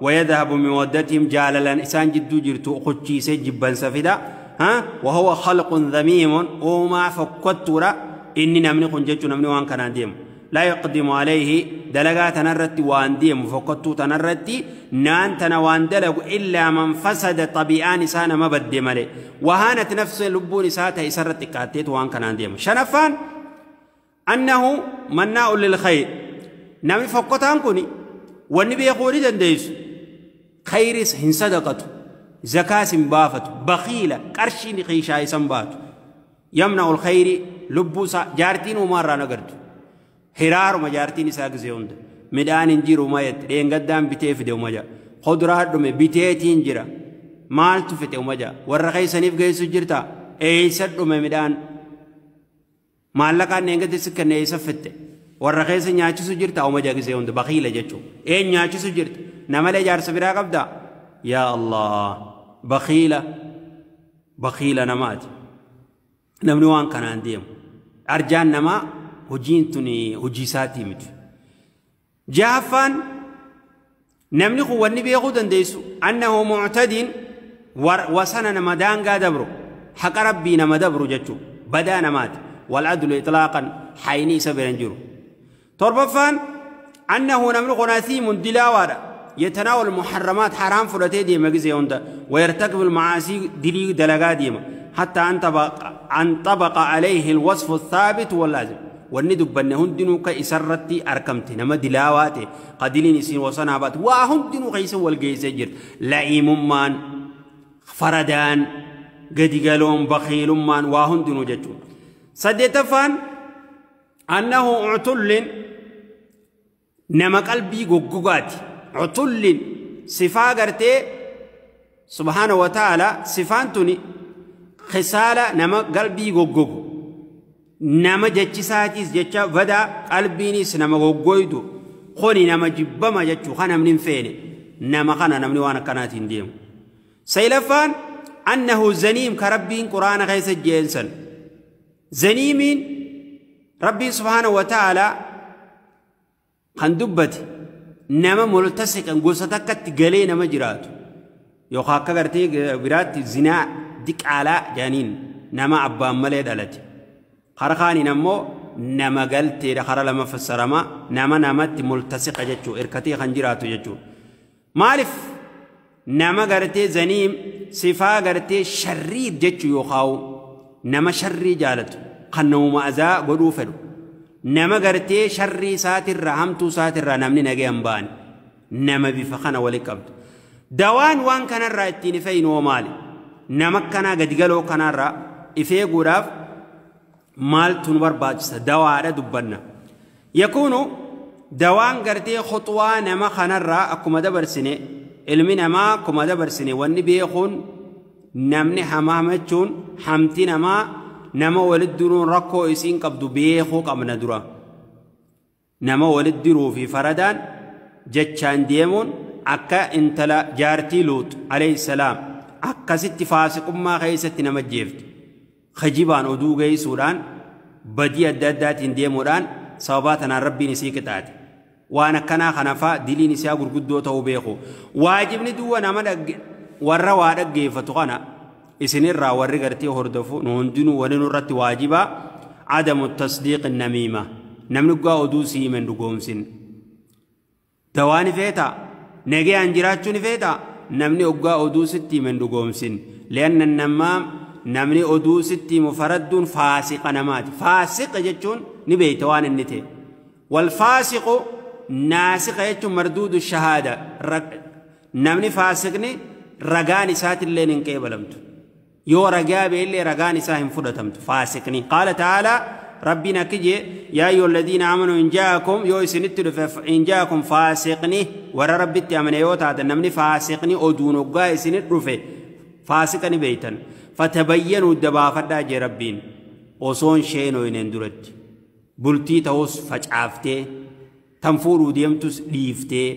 ويذهب مودتهم جاللا إسان جدو جرتو خشي سجبا سفدا ها وهو خلق ذميم وما فكتورا إني نمني خنجتو نمني وان كان ديم لا يقدم عليه دلقا تنرتي وان ديم فكتو تنرتي نان تنوان دلق إلا من فسد طبيعان سانا ما بدي مالي وهانت نفس لبون ساتا إسرت كاتيت وان كان ديم. شنفان أنه مناء للخير نمي فكتان كوني والنبي يقول دنديس خيرس هن صدقته زكاة بافت بخيلة قرشين خيشاي سنبات يمنع الخير لبوسا جارتين ومارا نقرت هرار ما جارتين ساق زيوند مدان انجير وما يت لين قدام بتي فدي وما جا خضرة دم بتيتين جرا مال تفتي وما جا والرخيص نيف جيسو جرتا اي سد مدان مال لك ان قد سكن اي سفت والرخيص نياچسو جرتا وما جا زيوند بخيلة جچو اي نياچسو جرت نمله جار سبرا قبدا يا الله بخيلة بخيلة نمات نمنوان كان عندهم Arjaan namaa hojiin tun hojii isaatii miti. Jahaffaan namni kun wanni beekuu dandeessu annahu muctadiin wasana nama daangaa dabru haqa rabbii nama dabru jechuu badaa namaati. Wal'adlu itlaaqan hayni isa biran jiru. Torbaffaan annahu namni kun asiimun dilaawaadha. يتناول المحرمات حرام فلتي ديما جزي هوندا ويرتكب المعاصي دلي دلقا ديما حتى أن طبق عليه الوصف الثابت واللازم. والندب أن هندنو كإسرتي أركمتي نما دلاواتي قدلين يسين وصنابات وهندنو كيس والجيس جر لئيم مان فردان قد قالون بخيل مان وهندنو جتو. سديتفان أنه عتل نما قلبي غوغوغاتي عتل صفا غرتي سبحانه وتعالى صفانتني خسالة نما قلبي غوغوغ نما جتشساتيس جتشا بدا قلبينيس نما غوغويدو خوني نما جبما جتشو خانا من فيني نما خانا نمني وانا كاناتين ديم. سيلفان أنه زنيم كربين قرآن غيس جينسن زنيمين ربي سبحانه وتعالى خندبت nama multasiqan gosa takkatti galee nama jiraatu yookaan akka gartee biraatti zinaa diqaalaa jaaniin nama abbaan malee dhalate. Harkaaniin ammoo nama galteedha kara lama fassarama nama namatti multasiqa jechuu hirkatee kan jiraatu jechuu. Maaliif nama gartee zaniim sifaa gartee sharriir jechuu yookaan nama sharrii jaalatu kan namuma azaa godhuu fedhu. Nama gartee sharrii isaatirraa hamtuu isaatirraa namni nagee hin baane nama bifa kana wali qabdu. Dawaan waan kanarraa ittiin ifeeynu hoo maali? Nama akkanaa gadi galoo kanarraa ifeeguudhaaf maaltu nu barbaachisa? Dawaadha dubbanna. Yakuunu dawaan gartee khuxwaa nama kanarraa akkuma dabarsine ilmi namaa akkuma dabarsine wanni beekuun namni hamaa hamachuun hamti namaa nama walitti diruun rakkoo isiin qabdu beekuu qabna dura. Nama walitti diruu fi faradaan jechaan deemuun akka intala jaartii Luut alayhi salaam akkasitti faasiqummaa keessatti nama jeefti. Kijibaan oduu geessuudhaan badii adda addaatiin deemuudhaan sababaa tanaan rabbiin isii qixaate. Waan akkanaa kanafaa diliin isaa gurguddoo ta'uu beeku. Waajibni duwwa nama warra waa dhaggeeffatu kana isinirraa warri gartee hordofu nu hundinuu wani nurratti waajibaa adamu tasdiiq namiima. Namni dhugaa oduu sii himen dhugoomsin. Dawaa ni feetaa? Nagayaan jiraachuu ni feetaa? Namni dhugaa oduu sitti himen dhugoomsin. Lianna namaa namni oduu sitti himu faradduun faasiqa namaati. Faasiqa jechuun ni beeyta waan inni ta'e. Walfaasiqu naasiqa jechuun marduudu shahaada. Namni faasiqni ragaan isaatillee hin qeebalamtu. Yoo ragaa beellee ragaan isaa hin fudhatamtu faasiqni. Qaala ta'aalaa rabbiin akki jee yaa ayyuha alladhiina aamanuu in jaa'akum yoo isinitti dhufe in jaa'akum faasiqni warra rabbitti amane yoo taatan namni faasiqni oduun hoggaa isinitti dhufe faasiqa ni beeytan. Fatabayyanuu dabaafadhaa jee rabbiin osoon sheenooyineen duratti bultii ta'us facaaftee tan fuudhuu deemtus dhiiftee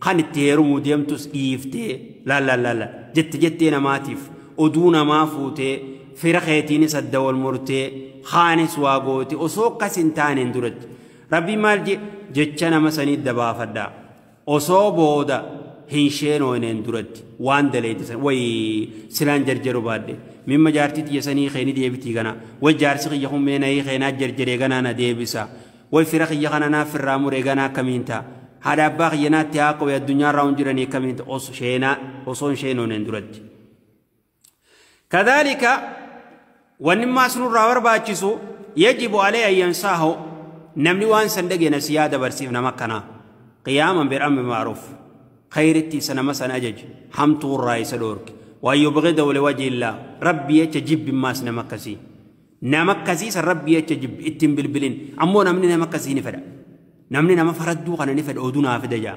kan itti heerumuu deemtus dhiiftee laalla jette jettee namaatiif oduu namaa fuutee fira keetiinis adda wal murtee haanis waa goote osoo akkas hin taaneen duratti rabbiin maal jee jecha nama sanii dabaafadhaa osoo booda hin sheenooyneen duratti waan daleeyte wayii silaan jarjaru baadhe mimma jaartii tiyya sanii keeni deebitii gana way jaarsi kiyya kun meenayii keenaa jarjaree ganaa na deebisa way fira kiyya kana naaf irraa muree ganaa akkamiin ta'a haadha abbaa kiyya naatti haa qabe addunyaarraa hun jiranii akkamiin ta'a osoo hin sheenooneen duratti. كذلك wanni sunurraa barbaachisu yajibu alayhi an yansaahu namni waan san dhagee nasiyaa dabarsiif nama akkanaa qiyaaman bil'amri ma'ruuf khayritti isa nama san ajaji hamtuu irraa isa dhoorke waan yubghidahu liwajhi illaah rabbi jecha jibbimmaas nama akkasii nama akkasii san rabbi jecha jibbi ittiin bilbilin ammoo namni nama akkasii ni fedha namni nama faradduu kana ni fedha oduu naa fida jaa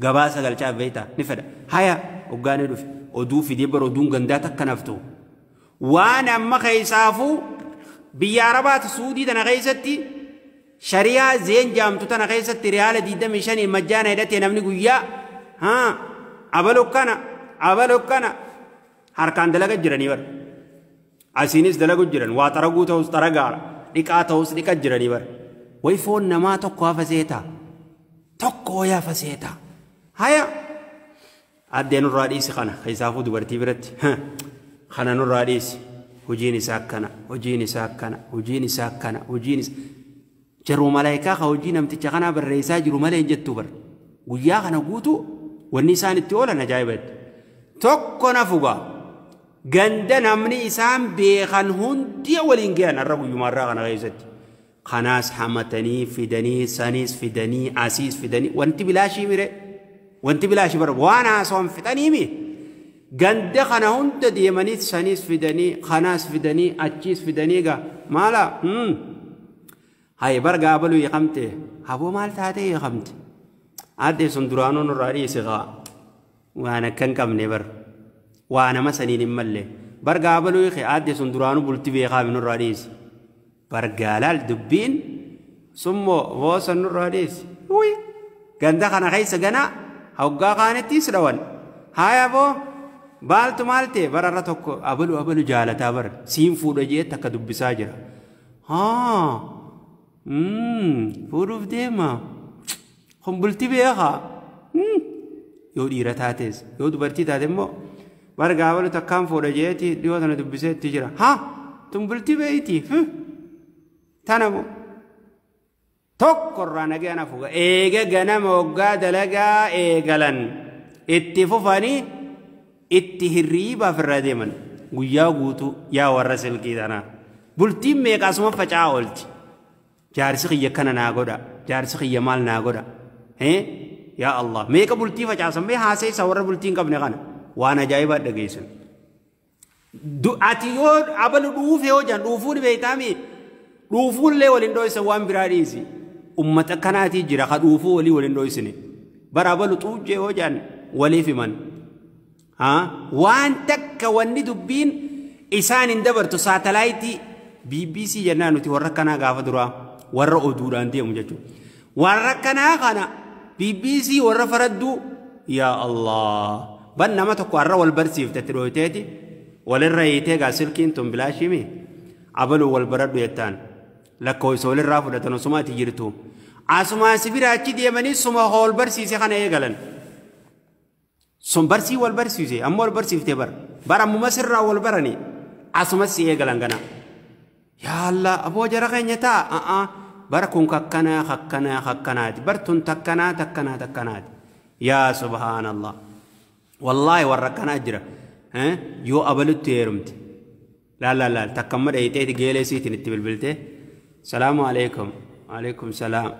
gabaasa galchaaf beeyta ni fedha haya hoggaa ni dhufe oduu fidee bara oduun gandaa takka naftu waan amma keessaafuu biyya arabaati suudii tana keessatti shariyaa zeen jaamtu tana keessatti riyaala 25 majjaana hidhatee namni guyyaa haa abaloo kana abaloo kana harkaan dalaga jiranii bara asiinis dalagu jiran waa xaraguu ta'us xaragaara Dhiqaa ta'us dhiqa jiranii bara. Way foon namaa tokko hafa seetaa. Tokko wayaa hafa seetaa. Haya. Addee nurraa dhiisi kana keessaafuu dubartii biratti. Kana nurraa dhiisi. Hojiin isaa akkana. Hojiin isaa akkana. Hojiin isaa akkana. Hojiin isaa. Jaruu malaayikaa ka hojii namticha kanaa barreessaa jiru malee hin jettu bara. Guyyaa kana guutuu wanni isaan itti oolan ajaa'ibatti. Tokko na fugaa. Ganda namni isaan beekan hundi waliin gahan har'a guyyumaarraa kana keessatti. Kanaas hamatanii fidanii saniis fidanii asiis fidanii wanti bilaashii mire wanti bilaashii bara waan haasawan fixanii mi ganda kana hunda deemanii saniis fidanii kanaas fidanii achiis fidanii gaa maala hay bargaa abaluu hiikamte haboo maal taatee hiikamte addee sun duraanuu nurraa dhiisi gaa waan akka hin qabne bara. Waa nama saniin hin malle bargaa abaluu hiike addee sun duraanuu bulti beekaa nurraa dhiisi. Bargaalaal dubbiin summoo boosa nurraa dhiisi. Uyi ganda kana keessa gana hoggaa kaanettis dhawan. Haya boo baaltu maal ta'e bararra tokko abaluu abaluu jaalataa bara siin fuudha jeetti akka dubbisaa jira. Haa fuudhuuf deema kun bulti beekaa yoo dhiira taates yoo dubartii taate immoo bargaa abaluu takkaan fuudha jeetti dhiyoo tana dubbiseetti jira. Haa tun bulti beeyti. Tana tokko irraa nagaa na fuga eega ganama hoggaa dalagaa eegalan itti fufanii itti hirriibaaf irra deeman guyyaa guutuu yaa warra silkii tanaa bultiin meeqa asuma faca'aa oolti jaarsi kiyya kana naa godha jaarsi kiyya maal naa godha yaa Allah meeqa bultii facaasan mee haasee isa warra bultii hin qabne kana waan ajaa'ibaa dhageessan ati yoo abalu dhuufee yoo jedhan dhuufuu ni beektaami. Dhuufuullee waliin dho'isan waan biraa dhiisi. Uummata akkanaatii jira ka dhuufuu walii waliin dho'isine. Bara abalu xuujjee yoo jedhan waliif himan. Waan takka wanni dubbiin isaan hin dabartu saatalaayitii BBC jennaan nuti warra akkanaa gaafa duraa warra oduudhaan deemu jechuudha. Warra akkanaa kana BBC warra faradduu yaa Allah. Ban nama tokko har'a wal barsiiftetti dho'iteeti walirra hiitee gaa silkiin tun bilaashimi abaluu wal baradhu jettaan. Lakkoofsa walirraa fudhatan osuma ati jirtu. Asumaa si bira achi deemanii suma wal barsiise kana eegalan. Sun barsii wal barsiise amma wal barsiiftee bara. Bara ammuma sirraa wal baranii asuma si eegalan gana. Yaa Allah aboo jara keenya ta'a. Bara kun kakkanaa kakkanaa kakkanaati. Bar tun takkanaa takkanaa takkanaati. Yaa subhaanallah. Wallaahi warra akkanaa jira. Yoo abalutti heerumte. Laal laal laal takkamma dheeyiteeti geelee siitiin itti bilbiltee. Salaamu alaikum. Alaikum salaam.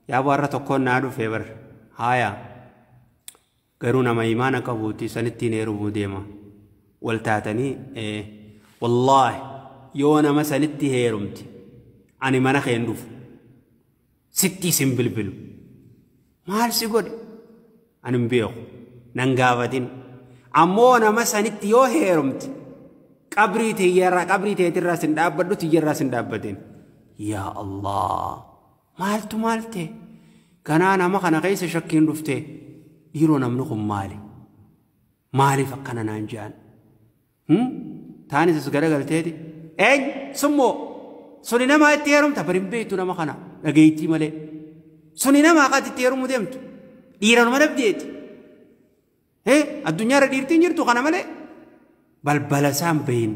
Yaa warra tokkoon naa dhufee bar. Haaya. Garuu nama imaana qabuuti sanittiin heerumuu deema. Wal taatanii wallaahi yoo nama sanitti heerumte ani mana kee hin dhufu. Sitti isin bilbilu. Maal si godhe? Ani hin beeku. Nan gaafatin. Ammoo nama sanitti yoo heerumte qabrii tiyyarraa qabrii teetirraa sin dhaabbadhu tiyyarraa sin dhaabbatin. Yaa Allah maaltu maal ta'e ganaa nama kana keessa shakkiin dhufte dhiiroo namni kun maali maaliif akkana naan jedhan taanis as garagalteeti eenyu summoo suni nama itti heerumta bari hin beektu nama kana dhageettii malee suni nama haqaatti itti heerumuu deemtu dhiiranuma dhabdeeti addunyaarra dhiirtiin jirtu kana malee balbala isaan bahin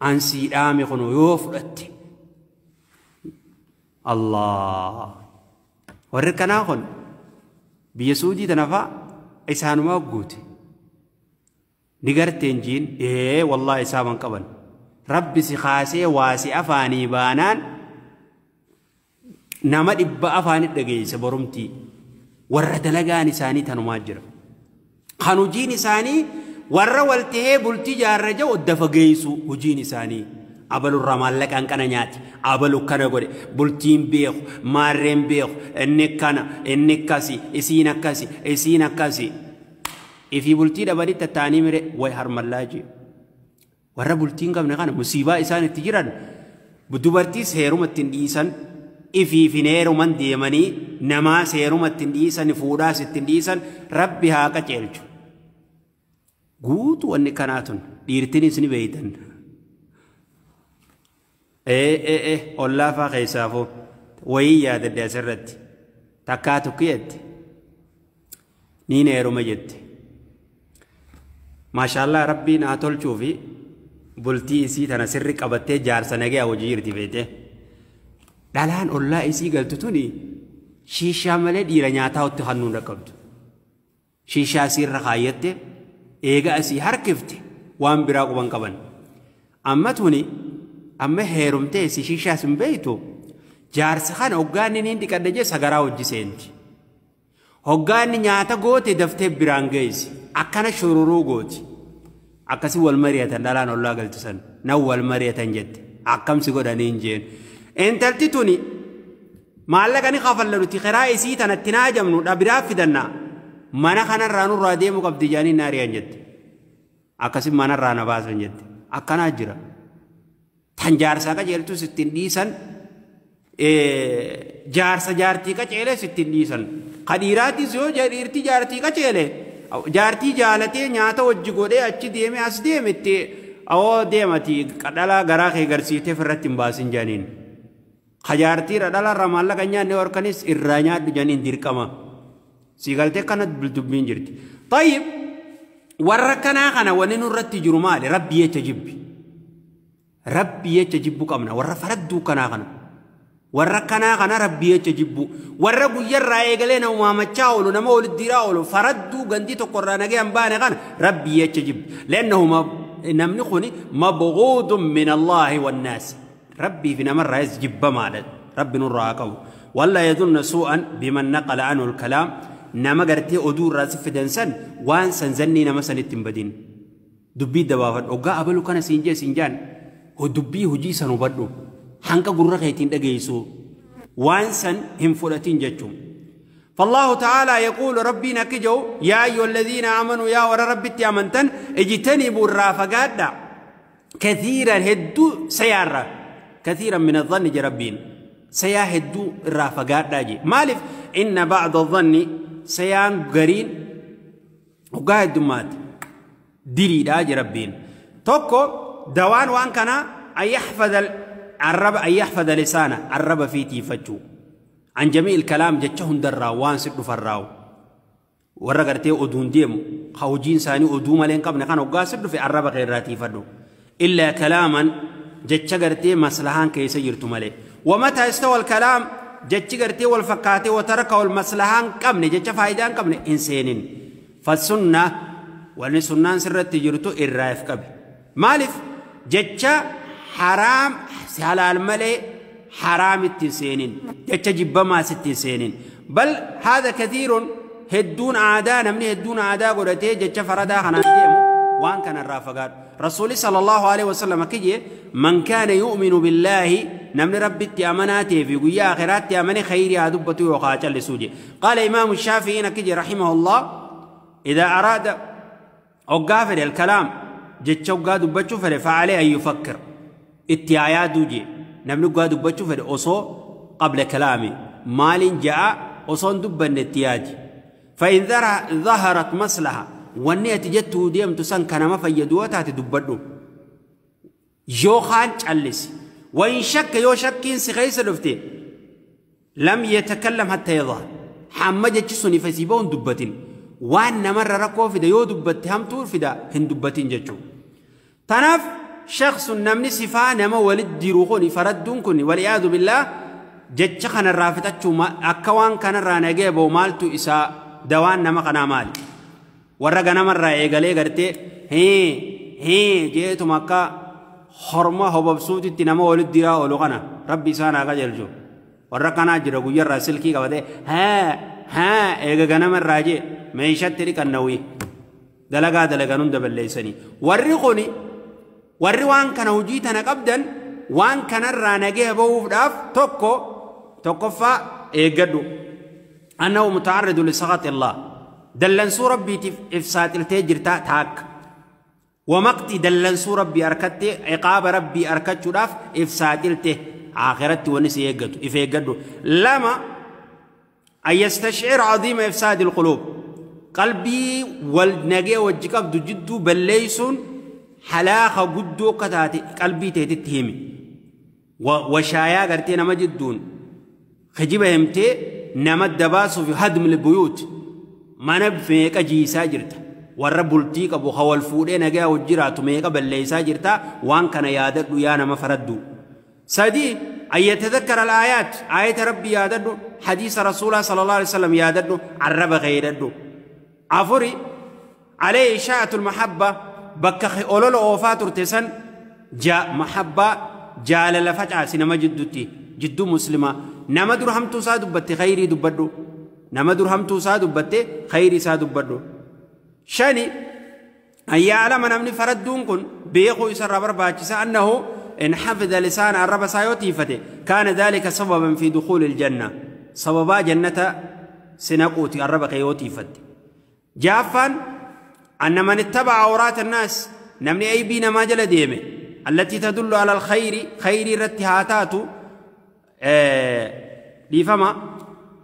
ansii dhaame kun yoo fudhatte Allah warri kanaa kun biyya Suudii tana fa'a isaanumaa guute ni garteen jiin wallaahi isaaman qaban rabbi si kaasee waasi afaanii baanaan nama dhibba afaanii dhageesse borumtii warra dalagaan isaanii tanumaa jira kan hojiin isaanii warra waltahee bultii jaarra jiru dafa geessu hojiin isaanii abalurraa maallaqaan kana nyaati abalu kana godhe bultiin beeku maarreen beeku inni kana inni akkasi isiin akkasi isiin akkasi ifii bultii dhabanii tattaanii mire way harmallaa jee warra bultii hin qabne kana musiibaa isaan itti jiran dubartii seeruma ittiin dhiisan ifiif hin heeruman deemanii namaa seeruma ittiin dhiisan fuudhaas ittiin dhiisan rabbi haa qajeelchu. Guutuu wanni kanaa tun dhiirtinis ni beeytan. Ollaa faa keessaafuu wayii yaadadde asirratti takkaa tokko jette niin heeruma jette. Maashaallah rabbiin haa tolchuu fi bultii isii tana sirri qabattee jaarsa nagaya hojii jirti beete. Dhalaan ollaa isii galtu tuni shiishaa malee dhiira nyaataa itti hannuun dhaqqabdu. Shiishaa isiirra kaayyatte eega asii harkifte waan biraa quban qaban. Amma tuni amma heerumtee isii shiishaa sin beeytu jaarsa kana hoggaanni niin dhiqadhe jee sagaraa hojii seenti. Hoggaanni nyaata goote daftee biraan geessi. Akkana shururuu gooti. Akkasi wal mari'atan dhalaan ollaa galchisan nan wal mari'atan jette akkamsi godhanii hin jeen. Intalti tuni maallaqa ni kafalla nuti karaa isii tanatti naa jamnu dhabiraa fidanna mana kanarraa nurraa deemu qabdi jaanii na ari'an jette. Akkasi manarraa na baasan jette. Akkanaa jira. Tan jaarsaa qajeeltus ittiin dhiisan jaarsa jaartii qaceeles ittiin dhiisan. Kadhiiraatis yoo dhiirti jaartii qaceele jaartii jaalatee nyaata hojii godhee achi deeme as deeme itti awoo deemati dhalaa garaa kee garsiitee ofirratti hin baasin jaaniin. Ka jaartii dhalarra maallaqa nyaanne horkanis irraa nyaadhu jaaniin dirqama. Si galtee kana dubbiin jirti. Tayyib warra kanaa kana wanni nurratti jiru maali? Rabbi jecha jibbi. Rabbi jecha jibbu qabna warra faradduu kanaa kana. Warra kanaa kana rabbi jecha jibbu. Warra guyyarraa eegalee nama waamachaa oolu nama walitti diraa oolu faradduu gandii tokkorraa nagee hin baane kana rabbi jecha jibbi. Leennahu namni kuni mabghuudun min Allaahi wannaas. Rabbii fi namarraas jibbamaadha. Rabbi nurraa haa qabu. Walla yadunna su'an biman naqala anhu al-kalaam. Nama gartee oduu irraa si fidan san waan san zannii nama sanitti hin badin. Dubbii dabaafadhu. Hoggaa abalu kana siin jee siin jaan dubbii hojii san hubadhu. Hanqa gurra keetiin dhageessu waan san hin fudhatin jechuun. فالله تعالى يقول ربي نكجو يا أيها الذين آمنوا يا ور ربي آمنتن اجتنبوا الرافقات كثيرا هدو سيارة كثيرا من الظن جربين سيا هدو الرافقات داجي مالف إن بعض الظن سيان قرين وقاعد دمات ديري داجي ربين توكو دوان وان كان أن يحفظ الرب أن يحفظ لسانه الرب في تيفتشو عن جميع الكلام جتشهن دراو وان سد فراو ورا غرتي اودون ديمو خوجين ساني اودو مالين قبل كان وغا سد في الرب غير راتي فدو الا كلاما جتش غرتي مصلحان كيس يرتو مالي ومتى استوى الكلام جتش غرتي والفكاتي وتركه المصلحان قبل جتش فايدان قبل انسانين فالسنه والسنان سرت يرتو الرايف قبل مالف جتش حرام حلال مالي حرام التسينين تجب ما ستسينين بل هذا كثير هدون عادة نمني هدون عادة قرأتي جتش فردا خناديم وان كان الرافقات رسول صلى الله عليه وسلم كجي من كان يؤمن بالله نمني ربي تأمناته في قيا آخرات تأمن خير هدبته وقاتل لسوجي. قال إمام الشافعي كجي رحمه الله إذا أراد أو قافل الكلام جتش وقاد بتشوفه فعليه أن يفكر اتيايا دوجي نمني قاد بتشوفه أصو قبل كلامي مال جاء أصون دب النتياج فإن ظهرت مصلحة والنية جته ديم تسن كان ما فيدوها تدبدو يوخان تشلس وإن شك يو شكين سخيس لفتي لم يتكلم حتى يظهر حمد جسوني فسيبون دبتين وان مرة ركوا فدا يو دبت هم طول فدا هن دبتين جتشو تناف شخص نمني صفا نما ولد ديروخوني فردون كوني والعياذ بالله جتش خن الرافتاتشو ما أكوان كان الرانجي بو مالتو إسا دوان نما قنا مال ورقا نما الرأي قالي قرتي هي هي جيتو مكة حرمة هو ببسوتي تنما ولد ديرا ولغنا ربي سانا قجل جو ورقا ناجر ويرا سلكي قبده ها ها إيقا نما الراجي ميشتري كالنوي دلقا دلقا نندب الليسني ورقوني warri waan kana hojii tana qabdan waan kanarraa nagee bahuudhaaf tokko tokkoffaa eeggadhu annahu mutaarridu lisaqati Allah dallansuu rabbiitiif if saaxiltee jirtaa taakka wamaqti dallansuu rabbii harkatte iqaaba rabbii harkachuudhaaf if saaxilte aakiratti wanni si eeggatu if eeggadhu lama an yastashcir cadiima ifsaadi alquluub qalbii wal nagee wajji qabdu jidduu balleeysuun حلاخة قدو قتاتي قلبي تهتتهمي Washaayaa gartee nama jidduun kijiba himtee nama dabaasuuf hadmil buyuut mana meeqa jiisaa jirta. Warra bultii qabu hawal fuudhee nagaa hojjiraatu meeqa balleessaa jirta. Waan kana yaadadhu yaa nama faraddu. Sadii أن يتذكر الآيات، آية ربي ياددو، حديث رسول الله صلى الله عليه وسلم ياددو، عرب غيردو. عفري عليه إشاعة المحبة، بكخ أولول أوفات ارتسن جاء محبة جال لفتعة سينما جدوتي جدو مسلمة. نما درهم توسا دبتي خيري دبدو، نما درهم توسا دبتي خيري سا دبدو. شاني أن يعلم نمني فردون كن بيخو يسر برباچسا أنه إن حفظ لسان الرب سايوتيفته كان ذلك سببا في دخول الجنة، سببا جنة سنقوتي الرب كيوتيفته. جافا أن من اتبع عورات الناس نمني أي بينا ما جل ديمه التي تدل على الخير خير رتهاتاتو لفما.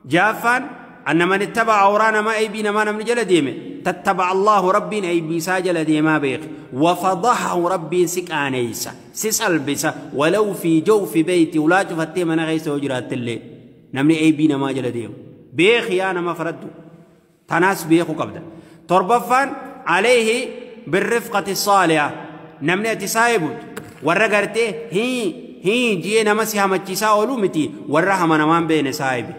جافا أن من اتبع عورانا ما أي بينا ما نمني جل ديمه تتبع الله ربي أي بيسا جل ديما بيخ وفضحه ربي سكانيسا سسلبسا ولو في جوف بيتي ولا تفتي من غيس وجرات الليل نمني أي بينا ما جل ديم بيخ يا أنا ما فردو تناس بيخو قبدا. تربفان عليه بالرفقة الصالحة نمني أتسايبوت ورقرته هي هي جي نمسيها مجيسا أولومتي ورها منمان بين سايبي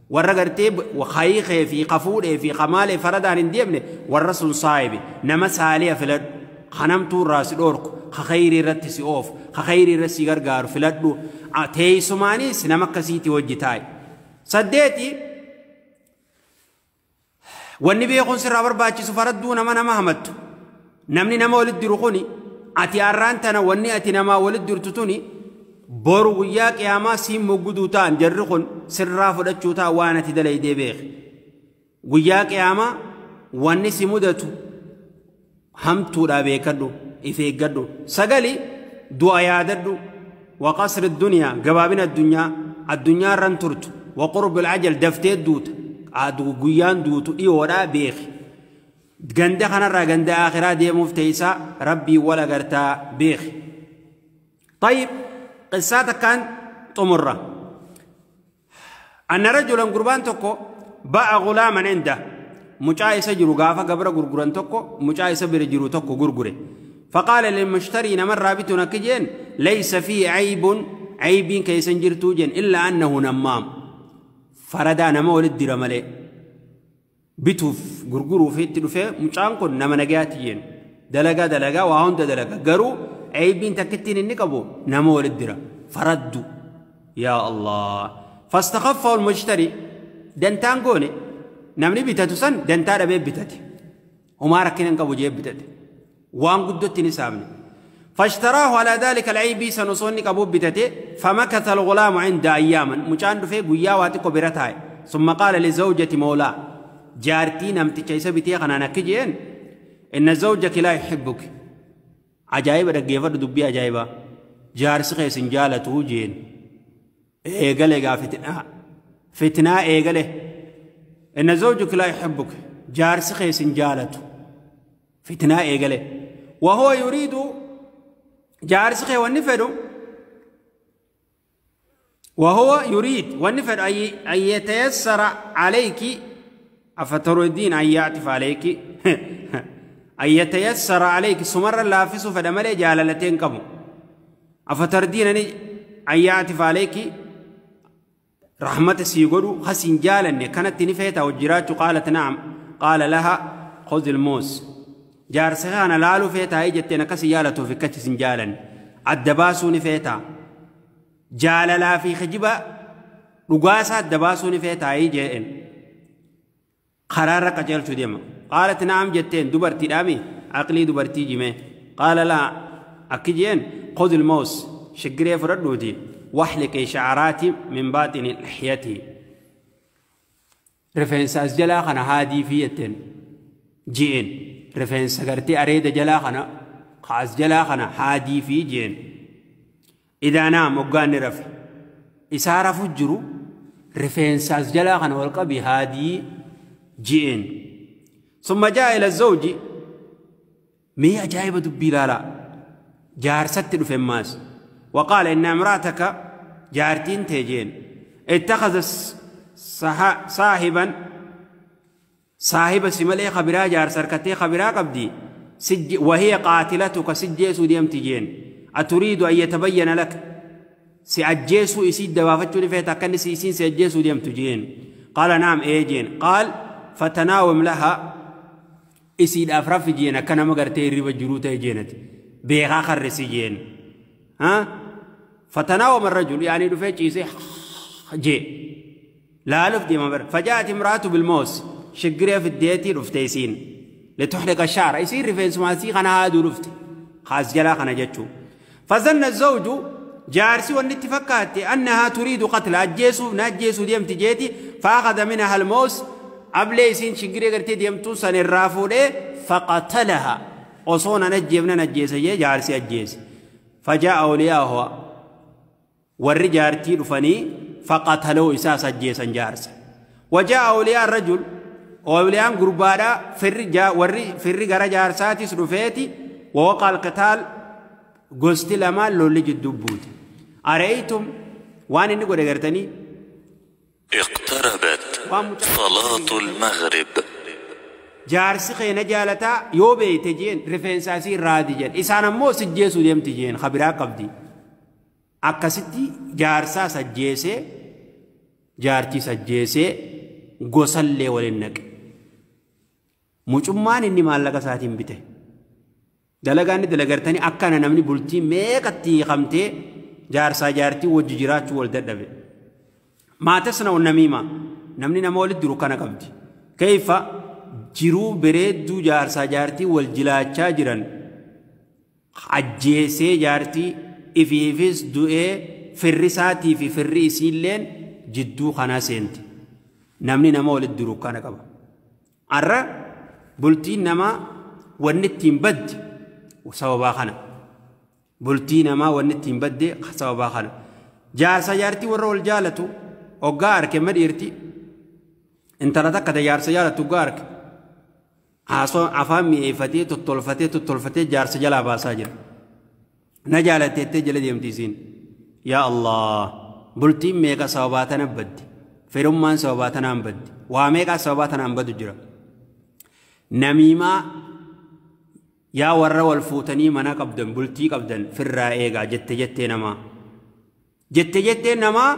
ورقرتي وخيخه في قفوله في قماله فردان انديمني والرسول صايبي نما ساليه فلد خنمتو راس دورك خيري رتسي اوف خيري رسي غرغار فلدو تيسمانيس نما كسيتي وجتاي سديتي. والنبي يقول سر برباچي سفردو نما نما همت نمني نما ولد درخوني اتي ارانتنا وني اتي نما ولد درتتوني boru guyyaa qiyaamaa siin mogguduu ta'an jarri kun sirraa fudhachuu ta'a waan ati dalaydee beeki. Guyyaa qiyaamaa wanni si mudatu hamtuudhaa beekadhu, if eeggadhu. Sagali du'a yaadadhu. Waqasri addunyaa gabaabina addunyaa addunyaa irran turtu. Waqurbi alajal daftee duuta guyyaan duutu dhiyoodhaa beeki. Ganda kanarraa ganda akhiraa deemuuf teessaa rabbii wal agartaa beeki. طيب قصة كان تمرة أن رجلا قربان تكو باع غلاما عنده مجا يسجر غافا قبر غرغران تكو مجا يسبر جرو تكو غرغره. فقال للمشتري نمر رابطنا كجين ليس فيه عيب عيب كيسنجر توجن إلا أنه نمام فردا نما ولد درمله بتوف غرغرو في تلفه مجان كن نما نجاتين دلقا دلقا وهون دلقا غرو عيبين تكتين النقبو نمو للدرا فردوا يا الله. فاستخفه المشتري دنتان قوني نمني بتاتو سن دنتا ربي بتاتي وما ركين انقبو جيب بتاتي وان قدوتي نسامني فاشتراه على ذلك العيب سنصوني قبو بتاتي. فمكث الغلام عند أياما مجان في قيا واتقو برتاي. ثم قال لزوجة مولاه جارتي نمتي كيسا بتي غنانا كجين إن زوجك لا يحبك. عجائب رجيفر دبي عجائبة جارس خيسن جالته جين إيجالي جا فتنة فتنة إيجالي إن زوجك لا يحبك جارس خيسن جالته فتنة إيجالي وهو يريد جارس خي والنفر وهو يريد والنفر أن يتيسر عليك أفتريدين أن يعطف عليك أن يتيسر عليك سمر اللافس فدملي جاللتين كمو أفتردين أن يعطف عليك رحمة سيقولوا خسن جالن كانت نفيتها والجرات. قالت نعم. قال لها خذ الموس جارسها أنا لالو فيتها إجتنا كسي جالته في كتس جالن الدباسو نفيتها جاللا في خجبة رقاسة الدباسو نفيتها إجتنا قرارك جالتو ديما. قالت نعم جتين دبرتي دامي عقلي دبرتي جمي. قال لا أكجين خذ الموس شقري فردوتي واحلق شعراتي من باطن لحيتي رفنس أسجلا خنا هادي فيتن جين رفنس قرتي أريد جلا خنا خاس جلا خنا هادي في جين إذا نام وقان رفع إسارة فجرو رفنس أسجلا خنا والقبي هادي جين. ثم جاء إلى الزوج مي عجائب دبي لالا جار ست فماس وقال إن امرأتك جارتين تيجين اتخذ صاحبا صاحب سملي خبرا جار سركتي خبرا قبدي وهي قاتلتك سجيسو ديم تيجين أتريد أن يتبين لك سأجيسو يسيد دوافتشو لفيتا كان سيسين سأجيسو ديم تجين قال نعم ايجين قال فتناوم لها يسيد أفرف جينا كان مغرتي ريبا جروتا جينت بيغا خرسي جين ها فتناوم الرجل يعني رفيتش يسي جي لا لف دي مبر فجاءت امرأته بالموس شقرية في الديتي رفتيسين لتحرق الشعر يصير رفين سماسي خنا هادو رفت خاص جلا خنا جتشو فظن الزوج جارسي والنتي فكاتي أنها تريد قتل أجيسو ناجيسو ديم تجيتي فأخذ منها الموس أبليسين شقرية قرتي ديم توسن الرافولي فقتلها وصونا نجيبنا نجيسي جارسي أجيس فجاء أولياءه والرجارتي رفني فقتلوا إساس أجيسا جارسا وجاء أولياء الرجل أولياء قربانا في الرجال جارساتي سرفيتي ووقع القتال قلت لما لولي جدبوت أرأيتم وان نقول قرتني اقتربت صلاة المغرب جارسي خينا جالتا يوبي تجين رفنساسي رادي إسانا مو سجيسو ديم تجين خبرا قبدي أكستي جارسا سجيسي جارتي سجيسي غسل ولنك mucummaan inni maallaqa isaatiin bite dalagaan inni dalagartanii akkana namni bultii meeqatti hiikamtee jaarsaa jaartii wajji jiraachuu wal dadhabe maa tasna'u namiima namni nama walitti jiru kana qabdi kayfa jiruu bareedduu jaarsaa jaartii wal jilaachaa jiran ajjeesee jaartii ifiifis du'ee firri isaatii fi firri isiilleen jidduu kanaa seenti namni nama walitti jiru kana qaba arra bultiin namaa wanni ittiin badde sababaa kana bultii namaa wanni ittiin badde sababaa kana jaarsa jaartii warra wal jaalatu hoggaa arke ma dhiirti intala takka ta jaarsa jaalatu hoggaa arke haasoo afaan mi'eeffatee tottolfatee tottolfatee jaarsa jalaa baasaa jira na jaalatteettee jala deemti isiin yaa Allah bultiin meeqa sababaa tana badde firummaan sababaa tanaan badde waa meeqaa sababaa tanaan baddu jira namiimaa yaa warra wal fuutanii mana qabdan bultii qabdan firraa eegaa jette jettee namaa jette jettee namaa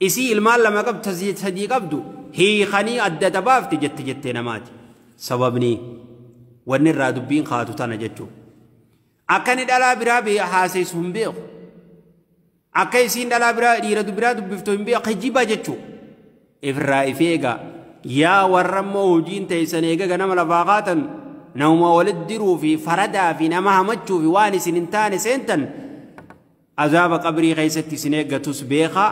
isii ilmaan lama qabdu sadii qabdu hiikanii adda dabaafte jette jettee namaati sababni wanni irraa dubbiin kaatu tana jechuu akka inni dhalaa biraa haaseessu hin beeku akka isiin dhalaa biraa dhiira biraa dubbiftu hin beeku kijiba jechuu ifirraa if eegaa yaa warra immoo hojiin teessan eega ganama lafaa kaatan nama walitti diruu fi faradaa fi nama hamachuu fi waan isin hin taane seentan azaaba qabrii keessatti isin eeggatus beekaa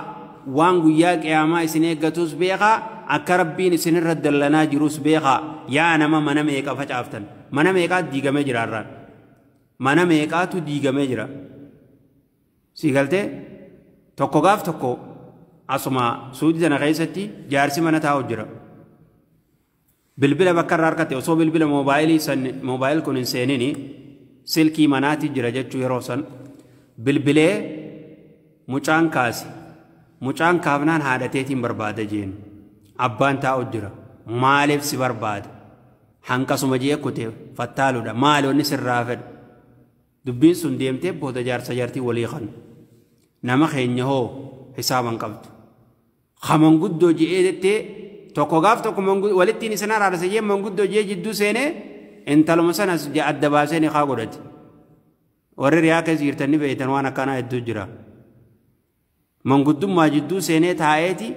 waan guyyaa qiyaamaa isin eeggatus beekaa akka rabbiin isinirra dallanaa jirus beekaa yaa nama mana meeqa facaaftan mana meeqaa diigamee jira har'aan mana meeqaatu diigamee jira si galtee tokko gaaf tokko asuma suudii sana keessatti jaarsi mana taa'u jira bilbila bakka irraa harkate osoo bilbila moobaayilii san moobaayil kun hin seenini silkii manaati jira jechuu yeroo san bilbilee mucaan kaase mucaan kaafnaan haadhateetiin barbaada jeen abbaan taa'u jira maaliif si barbaada hanqasuma jee kute fattaaluudha maali wanni sirraa fedhu dubbiin sun deemtee booda jaarsa jaartii walii kan nama keenya hoo hisaaban qabdu kamanguddoo je'ee jettee tokko gaaf tokko walittiin isin araarse jee manguddoo jee jidduu seenee intaluma sanas adda baasee ni kaa godhate warri riyaa keessa jirtan ni beeytan waan akkanaa hedduu jira manguddummaa jidduu seenee taa'eeti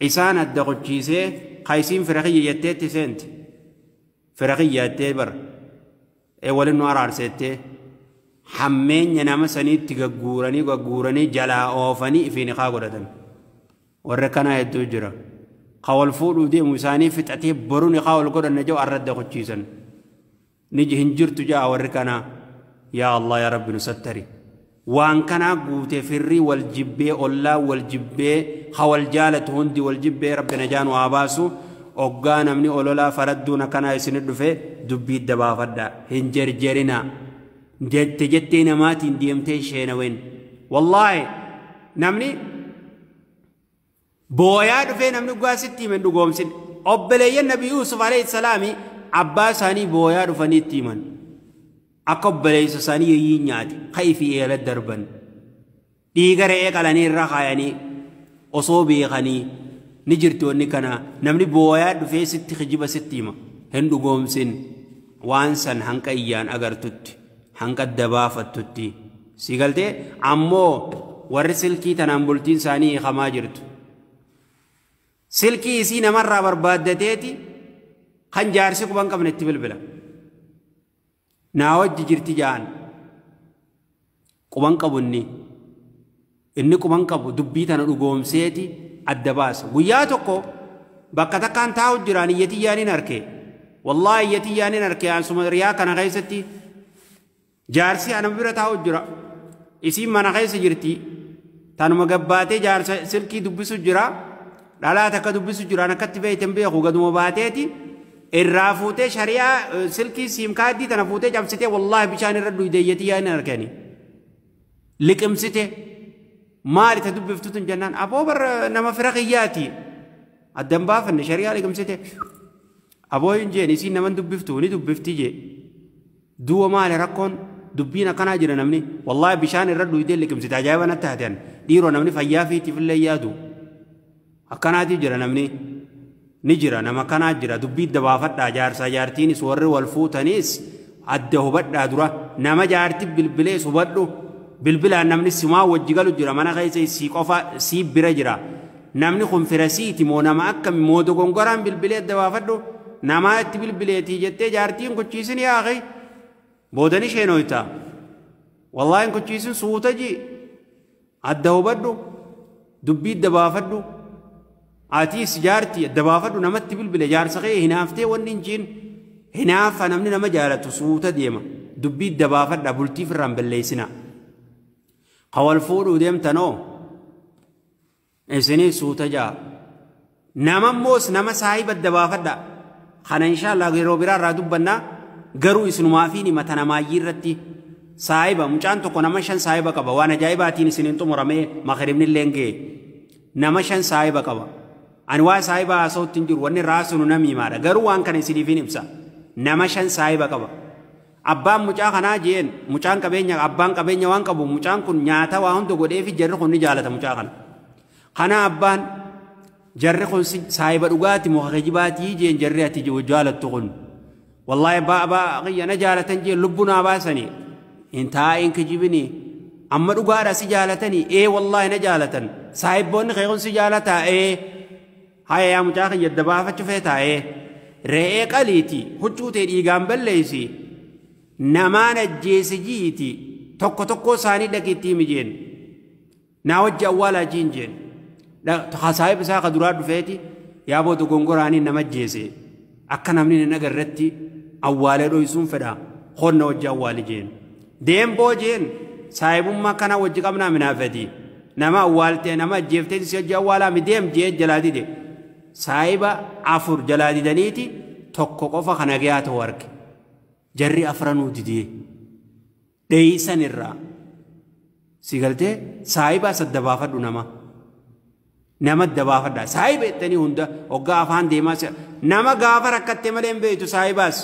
isaan adda qochiisee kaisiin fira kiyya jetteetti seenti fira kiyya jettee bara walin nu araarseettee hammeenya nama saniitti gagguuranii gagguuranii jalaa oofanii ifiin kaa godhatan warra kanaa hedduu jira ka wal fuudhuu deemu isaanii fixatee boru ni kaa wal godhanna jedhu arradda qochiisan ni hin jirtu ja'a warri kanaa yaa Allah yaa Rabbi nu sattari waan kanaa guutee firrii wal jibbee ollaa wal jibbee ka wal jaalatu hundi wal jibbee Rabbi najaa nu haa baasu oggaa namni ololaa faradduun akkanaa isinit dhufe dubbii dabaafadha hin jerjerinaa Jette jettee namaatiin deemtee sheenaween. Wallaahi namni booyaa dhufee namni dhugaa sitti himan dhugoomsin. Obboleeyyan Nabi Yuusuf alayhi salaami abbaa isaanii booyaa dhufanii itti himan. Akka obboleessa isaanii yeeyyii nyaate ka'ii fi eela darban. Dhiiga re'ee qalanii irra kaayanii osoo beekanii ni jirti wanni kana namni booyaa dhufee sitti kijiba sitti hima hin dhugoomsin waan san hanqa iyyaan agartutti hanqa dabaafattutti si galtee ammoo warri silkii tanaan bultiin isaanii hiikamaa jirtu. Silkii isii namarraa barbaaddateeti kan jaarsi quban qabne itti bilbila. Naa wajji jirti ja'an quban qabu inni quban qabu dubbii tana dhugoomseeti adda baasa. Guyyaa tokko bakka takkaan taa'u jiraan iyyatii yaaniin arke. Wallaahi iyyatii yaaniin arke ansuma riyaa kana keessatti jaarsi ana bira taa'u jira. Isiin mana keessa jirti. Tanuma gabbaatee jaarsa silkii dubbisu jira. Dhalaa takka dubbisu jira akkatti beektan beeku gaduma baateeti. Irraa fuutee shari'aa silkii siim kaardii tana fuutee cabsitee wallaahi bishaan irra duyde iyyatii yaaniin arkani. Liqimsite. Maali ta dubbiftu tun jennaan aboo bar nama fira qiyyaati addan baafanne shari'aa liqimsite aboo hin jeen isiin naman dubbiftu ni dubbifti jee duuba maali rakkoon dubbiin akkanaa jira namni wallaahi bishaan irra duydee liqimsite ajaa'iba natti haatean dhiiroo namni fayyaa fiitiif illee yaadu akkanaati jira namni ni jira nama akkanaa jira dubbii dabaafadhaa jaarsaa jaartiinis warri wal fuutanis adda hubadhaa dura nama jaarti bilbilees hubadhu. Bilbilaan namni simaa wajji galu jira mana keessa sii qofa sii bira jira namni kun fira siiti moo nama akkami moo dogongoraan bilbilee adda baafadhu namaa itti bilbileetii jettee jaartiin kuchiisin yaaqi boodani sheenoyta wallaahi kuchiisin suuta ji adda hubadhu dubbii adda baafadhu atiis jaartii adda baafadhu namatti bilbile jaarsa kee hinaaftee wanni hin jiin hinaafa namni nama jaalatu suuta deema dubbii adda baafadha bultii firraan balleessina. Qawal fuudhuu deemtanoo isinii suuta ja'a. Nama immoos nama saahiba adda baafadha. Kana inshaallah yeroo biraa irraa dubbannaa garuu isinumaafiin himata namaayyii irratti saahiba mucaan tokko nama 5 saahiba qaba waan ajaa'ibaatiin isiniin xumuramee makaribni illee ga'e nama 5 saahiba qaba. Ani waa saahiba haasa'utti hin jiru wanni raasunu nama himaadha garuu waan kana isiniifin ibsa nama 5 saahiba qaba. Abbaan mucaa kanaa jeen mucaan qabeenya abbaan qabeenya waan qabu mucaan kun nyaata waa hunda godhee fi jarri kun ni jaalata mucaa kana. Kana abbaan jarri kun saahiba dhugaati moo kijibaatii jeen jarri ati jaalattu kun. Wallaahi abbaa qiyya na jaalatan jeen lubbuu naa baasanii hin taa'in kijibini amma dhugaadha si jaalatanii ee wallaahi na jaalatan saahibboonni kee kun si jaalataa ee haya yaa mucaa kiyya adda baafachuu feetaa ee re'ee qaliiti huccuu ta'e dhiigaan balleessi. Namaan ajjeese jiiti tokko tokko isaanii dhaqiitti himi jeen naa wajji awwaalaa jiin jeen saahib isaa ka duraa dhufeeti yaa booda gongoraanii nama ajjeese akka namni hin agarretti awwaalee dhoysuun fedha honna wajji awwaali jeen deemboo jeen saahibummaa kana wajji qabnaa minaafeti nama awwaaltee nama ajjeeftee si wajji awwaalaa mi deem jee jalaa dide saahiba 4 jalaa didaniiti tokko qofa kana gahaa ta'u arge. Jarri afranuu didee dheeysan irraa si galtee saahiba sadda baafadhu nama adda baafadha saahiba jettanii hunda hoggaa afaan deemaa nama gaafa rakkatte malee hin beektu saahibaas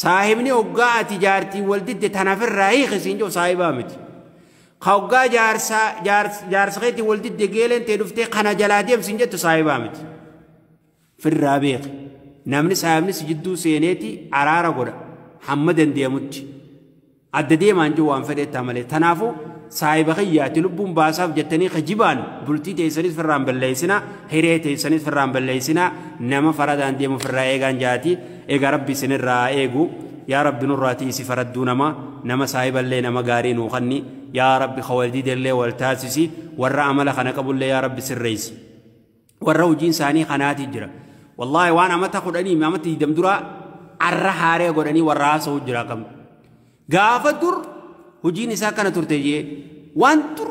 saahibni hoggaa ati jaartii wal didde tanafirraa hiikisiin jiru saahibaa miti. Hoggaa jaarsa keetii wal didde geeleen ta'e dhuftee kana jalaa deemsiin jettu saahibaa miti. Firraa beeki namni saahibni si jidduu seeneeti araara godha. Hamma dandeemutti adda deemaan jiru waan fedheettaa malee tanaafuu saahiba kiyyaati lubbuun baasaaf jettanii kijibaan bultii teessanis firraan balleessinaa hiree teessanis firraan balleessinaa nama faradaan deemu firraa eegaan jaati egaa rabbi isinirraa eegu yaa rabbi nurraatii isi faradduu nama nama saahiballee nama gaarii nuu kanni yaa rabbi kawaldiidellee wal taasisi warra amala kana qabullee yaa rabbi sirreessi warra hojiin isaanii kanaati jira wallaahi waan amata 10 amata 20 duraa arra haaree godhanii warra haasa'u jira kam gaafa dur hojiin isaa kana turte jee waan dur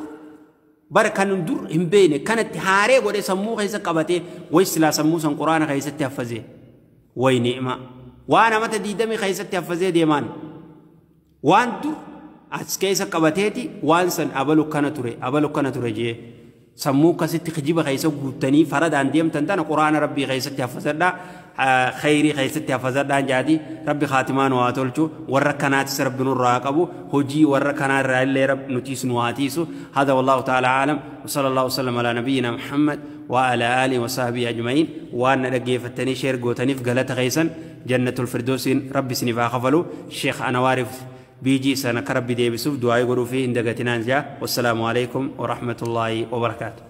bara kan dur hin beekne kanatti haaree godhe sammuu keessa qabatee way silaa sammuu san quraana keessatti haffazee way ni'ma waan amata 20 keessatti haffazee deemaan Waan dur as keessa qabateeti waan san abalu kana ture abalu kana ture jee sammuu akkasitti kijiba keessa guuttanii faradaan deemtan tana quraana rabbii keessatti haffasadhaa khayrii keessatti haffasadhaan jaati rabbi khaatimaa nu haa tolchu warra kanaatis rabbi nurraa qabu hojii warra kanaa irraa illee nutiis nu haa tiisu. Hada wallahu ta'ala aalam wa sallallahu wasallam ala nabiyyina Muhammad wa ala alihi wa sahbihi ajma'iin. Waan na dhaggeeffattanii sheer gootaniif galata keessan jannatul firdawsiin rabbi isiniif haa kafalu. Sheekh Anawaariif بيجي سنة كرب ديبسوف دعاء يقولوا فيه إن دقتنا. والسلام عليكم ورحمة الله وبركاته.